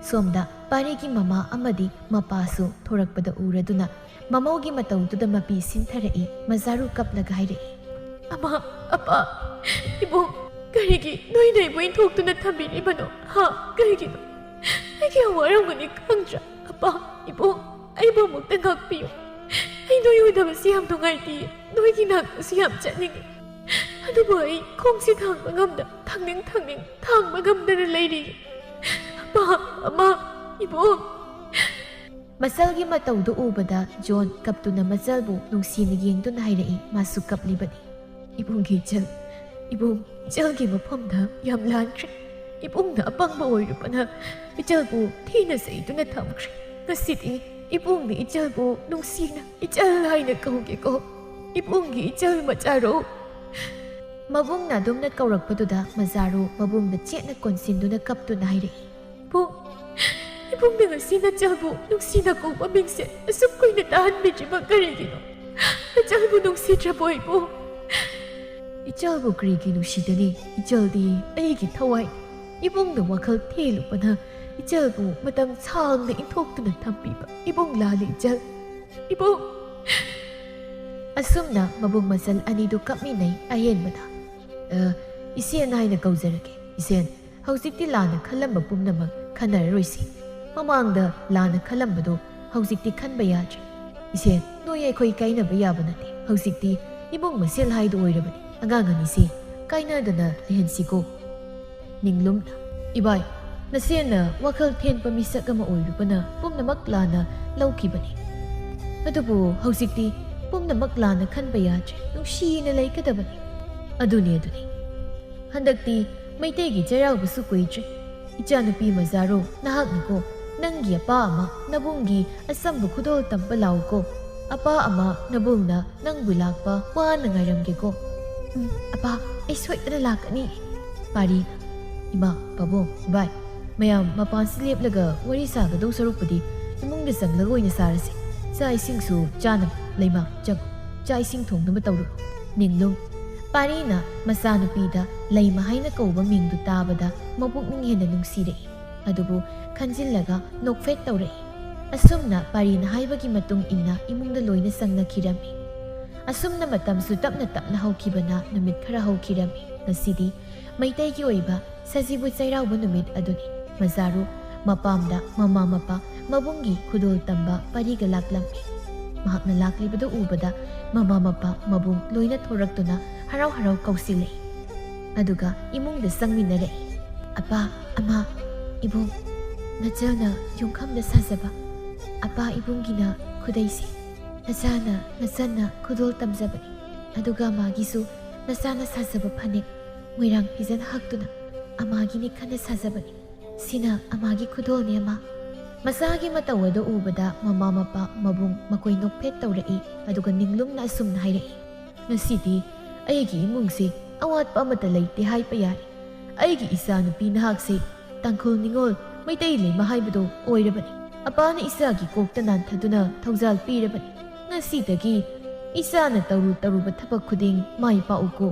ꯁꯣꯝꯗ ꯄꯥꯔꯤꯒꯤ ꯃꯃꯥ ꯑꯃꯗꯤ ꯃꯄꯥꯁꯨ ꯊꯣꯔꯛꯄꯗ ꯎꯔꯗꯨꯅ ꯃꯃꯧꯒꯤ ꯃꯇꯧꯗꯨꯗ ꯃꯄꯤ ꯁꯤꯟꯊꯔꯛꯏ꯫ ꯃꯖꯥꯔꯨ ꯀꯞꯂꯒ ꯍꯥꯏꯔꯛꯏ, "ꯑꯃ, ꯑꯄꯥ, ꯏꯕꯨꯡ, ꯀꯔꯤꯒꯤ ꯅꯣꯏꯅ ꯑꯩꯕꯨ ꯏꯟꯊꯣꯛꯇꯨꯅ ꯊꯝꯕꯤꯔꯤꯕꯅꯣ? ꯍꯥ? ꯀꯔꯤꯒꯤꯅꯣ? ꯑꯩꯒꯤ ꯑꯋꯥꯔꯧꯒꯅꯤ ꯈꯪꯗ꯭ꯔꯥ? ꯑꯄꯥ, ꯏꯕꯨꯡ, ꯑꯩꯕꯨ ꯑꯃꯨꯛꯇ ꯉꯥꯛꯄꯤꯌꯨ꯫ ꯑꯩ ꯅꯣꯏ ꯎꯗꯕꯁꯤ ꯌꯥꯝ ꯅꯨꯡꯉꯥꯏꯇꯦ꯫ ꯅꯣꯏꯒꯤ ꯅꯥꯛꯇꯁꯨ ꯌꯥꯝ ꯆꯠꯅꯤꯡꯉꯤ꯫ ꯑꯗꯨꯕꯨ ꯑꯩ ꯈꯣꯡꯁꯤ ꯊꯥꯡꯕ ꯉꯝꯗ, ꯊꯥꯡꯅꯤꯡ ꯊꯥꯡꯅꯤꯡ ꯊꯥꯡꯕ ꯉꯝꯗꯅ ꯂꯩꯔꯤ꯫ ꯑꯄꯥ, ꯑꯃ, ꯏꯕꯨꯡ꯫" ꯃꯆꯜꯒꯤ ꯃꯇꯧꯗꯨ ꯎꯕꯗ ꯖꯣꯟ ꯀꯞꯇꯨꯅ ꯃꯆꯜꯕꯨ ꯅꯨꯡꯁꯤꯅ ꯌꯦꯡꯗꯨꯅ ꯍꯥꯏꯔꯛꯏ꯫ ꯃꯥꯁꯨ ꯀꯞꯂꯤꯕꯅꯤ꯫ "ꯏꯕꯨꯡꯒꯤ ꯏꯆꯜ, ꯏꯕꯨꯡ, ꯏꯆꯜꯒꯤ ꯃꯐꯝꯗ ꯌꯥꯝ ꯂꯥꯟꯈ꯭ꯔꯦ꯫ ꯏꯕꯨꯡꯅ ꯑꯄꯪꯕ ꯑꯣꯏꯔꯨꯕꯅ ꯏꯆꯜꯕꯨ ꯊꯤꯅ ꯆꯩꯗꯨꯅ ꯊꯝꯈ꯭ꯔꯦ꯫ ꯉꯁꯤꯗꯤ ꯏꯕꯨꯡꯅ ꯏꯆꯜꯕꯨ ꯅꯨꯡꯁꯤꯅ ꯏꯆꯜ ꯍꯥꯏꯅ ꯀꯧꯒꯦꯀꯣ꯫ ꯏꯕꯨꯡꯒꯤ ꯏꯆꯜ ꯃꯆꯥꯔꯣ꯫" ꯃꯕꯨꯡꯅ ꯑꯗꯨꯝꯅ ꯀꯧꯔꯛꯄꯗꯨꯗ ꯃꯖꯥꯔꯨ ꯃꯕꯨꯡꯗ ꯆꯦꯠꯅ ꯀꯣꯟꯁꯤꯟꯗꯨꯅ ꯀꯞꯇꯨꯅ ꯍꯥꯏꯔꯛꯏ, "ꯏꯕꯨꯡ, ꯏꯕꯨꯡꯅ ꯉꯁꯤ ꯅꯆꯜꯕꯨ ꯅꯨꯡꯁꯤꯅ ꯀꯧꯕ ꯃꯤꯡꯁꯦ ꯑꯁꯨꯛ ꯀꯨꯏꯅ ꯇꯥꯍꯟꯕꯤꯗ꯭ꯔꯤꯕ ꯀꯔꯤꯒꯤꯅꯣ? ꯅꯆꯜꯕꯨ ꯅꯨꯡꯁꯤꯗ꯭ꯔꯕꯣ ꯏꯕꯨꯡ?" "ꯏꯆꯜꯕꯨ ꯀꯔꯤꯒꯤ ꯅꯨꯡꯁꯤꯗꯅꯤ? ꯏꯆꯜꯗꯤ ꯑꯩꯒꯤ ꯊꯋꯥꯏꯅꯤ꯫ ꯏꯕꯨꯡꯅ ꯋꯥꯈꯜ ꯊꯦꯜꯂꯨꯕꯅ ꯏꯆꯜꯕꯨ ꯃꯇꯝ ꯁꯥꯡꯅ ꯏꯟꯊꯣꯛꯇꯨꯅ ꯊꯝꯕꯤꯕ ꯏꯕꯨꯡ ꯂꯥꯜꯂꯤ ꯏꯆꯜ꯫ ꯏꯕꯨꯡ!" ꯑꯁꯨꯝꯅ ꯃꯕꯨꯡ ꯃꯆꯜ ꯑꯅꯤꯗꯨ ꯀꯞꯃꯤꯟꯅꯩ꯫ ꯑꯍꯦꯟꯕꯗ, "ꯑ, ꯏꯆꯦꯟ ꯍꯥꯏꯅ ꯀꯧꯖꯔꯒꯦ꯫ ꯏꯆꯦꯟ, ꯍꯧꯖꯤꯛꯇꯤ ꯂꯥꯟꯅ ꯈꯜꯂꯝꯕ ꯄꯨꯝꯅꯃꯛ ꯈꯟꯅꯔꯔꯣꯏꯁꯤ꯫ ꯃꯃꯥꯡꯗ ꯂꯥꯟꯅ ꯈꯜꯂꯝꯕꯗꯨ ꯍꯧꯖꯤꯛꯇꯤ ꯈꯟꯕ ꯌꯥꯗ꯭ꯔꯦ꯫ ꯏꯆꯦꯟ, ꯅꯣꯏ ꯑꯩꯈꯣꯏ ꯀꯥꯏꯅꯕ ꯌꯥꯕ ꯅꯠꯇꯦ꯫ ꯍꯧꯖꯤꯛꯇꯤ ꯏꯃꯨꯡ ꯃꯁꯦꯜ ꯍꯥꯏꯗꯨ ꯑꯣꯏꯔꯕꯅꯤ꯫ ꯑꯉꯥꯡ ꯑꯅꯤꯁꯤ ꯀꯥꯏꯅꯗꯅ ꯂꯩꯍꯟꯁꯤꯀꯣ꯫" ꯅꯤꯡꯂꯨꯝꯅ, "ꯏꯕꯥꯏ, ꯅꯆꯦꯅ ꯋꯥꯈꯜ ꯊꯦꯟꯕ ꯃꯤꯁꯛ ꯑꯃ ꯑꯣꯏꯔꯨꯕꯅ ꯄꯨꯝꯅꯃꯛ ꯂꯥꯟꯅ ꯂꯧꯈꯤꯕꯅꯤ꯫ ꯑꯗꯨꯕꯨ ꯍꯧꯖꯤꯛꯇꯤ ꯄꯨꯝꯅꯃꯛ ꯂꯥꯟꯅ ꯈꯟꯕ ꯌꯥꯗ꯭ꯔꯦ꯫ ꯅꯨꯡꯁꯤꯅ ꯂꯩꯒꯗꯕꯅꯤ꯫" "ꯑꯗꯨꯅꯤ, ꯑꯗꯨꯅꯤ꯫ ꯍꯟꯗꯛꯇꯤ ꯃꯩꯇꯩꯒꯤ ꯆꯩꯔꯥꯎꯕꯁꯨ ꯀꯨꯏꯗ꯭ꯔꯦ꯫ ꯏꯆꯥꯅꯨꯄꯤ ꯃꯖꯥꯔꯣ, ꯅꯍꯥꯛꯅꯀꯣ, ꯅꯪꯒꯤ ꯑꯄꯥ ꯑꯃ ꯅꯕꯨꯡꯒꯤ ꯑꯆꯝꯕ ꯈꯨꯗꯣꯜ ꯇꯝꯕ ꯂꯥꯛꯎꯀꯣ꯫ ꯑꯄꯥ ꯑꯃ ꯅꯕꯨꯡꯅ ꯅꯪꯕꯨ ꯂꯥꯛꯄ ꯋꯥꯅ ꯉꯥꯏꯔꯝꯒꯦꯀꯣ꯫" "ꯎꯝ, ꯑꯄꯥ, ꯑꯩ ꯁꯣꯏꯗꯅ ꯂꯥꯛꯀꯅꯤ꯫" ꯄꯥꯔꯤ, "ꯏꯃꯥ, ꯄꯥꯕꯨꯡ, ꯏꯕꯥꯏ, ꯃꯌꯥꯝ ꯃꯄꯥꯟꯁꯤ ꯂꯦꯞꯂꯒ ꯋꯥꯔꯤ ꯁꯥꯒꯗꯧ ꯁꯔꯨꯛꯄꯨꯗꯤ ꯏꯃꯨꯡꯗ ꯆꯪꯂꯒ ꯑꯣꯏꯅ ꯁꯥꯔꯁꯤ꯫ ꯆꯥꯛ ꯏꯁꯤꯡꯁꯨ ꯆꯥꯅꯕ, ꯂꯩꯃ, ꯆꯪꯉꯨ, ꯆꯥꯛ ꯏꯁꯤꯡ ꯊꯣꯡꯅꯕ ꯇꯧꯔꯨꯔꯣ꯫" ꯅꯤꯡꯂꯨꯝ꯫ ꯄꯥꯔꯤꯅ ꯃꯆꯥꯅꯨꯄꯤꯗ ꯂꯩꯃ ꯍꯥꯏꯅ ꯀꯧꯕ ꯃꯤꯡꯗꯨ ꯇꯥꯕꯗ ꯃꯄꯨꯛꯅꯤꯡ ꯍꯦꯟꯅ ꯅꯨꯡꯁꯤꯔꯛꯏ꯫ ꯑꯗꯨꯕꯨ ꯈꯟꯖꯤꯜꯂꯒ ꯅꯣꯛꯐꯦꯠ ꯇꯧꯔꯛꯏ꯫ ꯑꯁꯨꯝꯅ ꯄꯥꯔꯤꯅ ꯍꯥꯏꯕꯒꯤ ꯃꯇꯨꯡ ꯏꯟꯅ ꯏꯃꯨꯡꯗ ꯂꯣꯏꯅ ꯆꯪꯅꯈꯤꯔꯝꯃꯤ꯫ ꯑꯁꯨꯝꯅ ꯃꯇꯝꯁꯨ ꯇꯞꯅ ꯇꯞꯅ ꯍꯧꯈꯤꯕꯅ ꯅꯨꯃꯤꯠ ꯈꯔ ꯍꯧꯈꯤꯔꯝꯃꯤ꯫ ꯉꯁꯤꯗꯤ ꯃꯩꯇꯩꯒꯤ ꯑꯣꯏꯕ ꯁꯖꯤꯕꯨ ꯆꯩꯔꯥꯎꯕ ꯅꯨꯃꯤꯠ ꯑꯗꯨꯅꯤ꯫ ꯃꯖꯥꯔꯨ ꯃꯄꯥꯝꯗ ꯃꯃꯥ ꯃꯄꯥ ꯃꯕꯨꯡꯒꯤ ꯈꯨꯗꯣꯜ ꯇꯝꯕ ꯄꯥꯔꯤꯒ ꯂꯥꯛꯂꯝꯃꯤ꯫ ꯃꯍꯥꯛꯅ ꯂꯥꯛꯂꯤꯕꯗꯨ ꯎꯕꯗ ꯃꯃꯥ ꯃꯄꯥ ꯃꯕꯨꯡ ꯂꯣꯏꯅ ꯊꯣꯔꯛꯇꯨꯅ ꯍꯔꯥꯎ ꯍꯔꯥꯎ ꯀꯧꯁꯤꯜꯂꯛꯏ꯫ ꯑꯗꯨꯒ ꯏꯃꯨꯡꯗ ꯆꯪꯃꯤꯟꯅꯔꯛꯏ꯫ "ꯑꯄꯥ, ꯑꯃꯥ, ꯏꯕꯨꯡ, ꯅꯆꯥꯅ ꯌꯨꯝꯈꯝꯗ ꯁꯥꯖꯕ ꯑꯄꯥ ꯏꯕꯨꯡꯒꯤꯅ ꯈꯨꯗꯩꯁꯦ ꯅꯆꯥꯅ ꯅꯆꯟꯅ ꯈꯨꯗꯣꯜ ꯇꯝꯖꯕꯅꯤ꯫ ꯑꯗꯨꯒ ꯃꯥꯒꯤꯁꯨ ꯅꯆꯥꯅ ꯁꯥꯖꯕ ꯐꯅꯦꯛ ꯃꯣꯏꯔꯥꯡ ꯐꯤꯖꯟ ꯍꯛꯇꯨꯅ ꯑꯃꯥꯒꯤꯅꯤ ꯈꯟꯅ ꯁꯥꯖꯕꯅꯤ꯫ ꯁꯤꯅ ꯑꯃꯥꯒꯤ ꯈꯨꯗꯣꯜꯅꯤ, ꯑꯃꯥ꯫" ꯃꯆꯥꯒꯤ ꯃꯇꯧ ꯑꯗꯨ ꯎꯕꯗ ꯃꯃꯥ ꯃꯄꯥ ꯃꯕꯨꯡ ꯃꯈꯣꯏ ꯅꯣꯛꯐꯦꯠ ꯇꯧꯔꯛꯏ꯫ ꯑꯗꯨꯒ ꯅꯤꯡꯂꯨꯝꯅ ꯑꯁꯨꯝꯅ ꯍꯥꯏꯔꯛꯏ, "ꯉꯁꯤꯗꯤ ꯑꯩꯒꯤ ꯏꯃꯨꯡꯁꯦ ꯑꯋꯥꯠꯄ ꯑꯃꯠꯇ ꯂꯩꯇꯦ ꯍꯥꯏꯕ ꯌꯥꯏ꯫ ꯑꯩꯒꯤ ꯏꯆꯥꯅꯨꯄꯤ ꯅꯍꯥꯛꯁꯦ ꯇꯥꯡꯈꯨꯜ ꯅꯤꯉꯣꯜ ꯃꯩꯇꯩ ꯂꯩꯃ ꯍꯥꯏꯕꯗꯣ ꯑꯣꯏꯔꯕꯅꯤ꯫ ꯑꯄꯥꯅ ꯏꯆꯥꯒꯤ ꯀꯣꯛꯇ ꯅꯥꯟꯊꯗꯨꯅ ꯊꯧꯖꯥꯜ ꯄꯤꯔꯕꯅꯤ꯫ ꯉꯁꯤꯗꯒꯤ ꯏꯆꯥꯅ ꯇꯧꯔꯨ ꯇꯧꯔꯨꯕ ꯊꯕꯛ ꯈꯨꯗꯤꯡ ꯃꯥꯏ ꯄꯥꯛꯎꯀꯣ꯫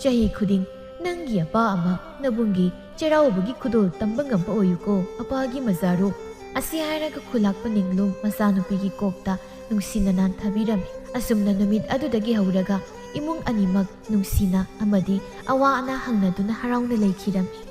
ꯆꯍꯤ ꯈꯨꯗꯤꯡ ꯅꯪꯒꯤ ꯑꯄꯥ ꯑꯃ ꯅꯕꯨꯡꯒꯤ ꯆꯩꯔꯥꯎꯕꯒꯤ ꯈꯨꯗꯣꯜ ꯇꯝꯕ ꯉꯝꯕ ꯑꯣꯏꯌꯨꯀꯣ, ꯑꯄꯥꯒꯤ ꯃꯖꯥꯔꯨ꯫" ꯑꯁꯤ ꯍꯥꯏꯔꯒ ꯈꯨꯂꯥꯛꯄ ꯅꯤꯡꯂꯨꯝ ꯃꯆꯥꯅꯨꯄꯤꯒꯤ ꯀꯣꯛꯇ ꯅꯨꯡꯁꯤꯅ ꯅꯥꯟꯊꯕꯤꯔꯝꯃꯤ꯫ ꯑꯁꯨꯝꯅ ꯅꯨꯃꯤꯠ ꯑꯗꯨꯗꯒꯤ ꯍꯧꯔꯒ ꯏꯃꯨꯡ ꯑꯅꯤꯃꯛ ꯅꯨꯡꯁꯤꯅ ꯑꯃꯗꯤ ꯑꯋꯥ ꯑꯅꯥ ꯍꯪꯅꯗꯨꯅ ꯍꯔꯥꯎꯅ ꯂꯩꯈꯤꯔꯝꯃꯤ꯫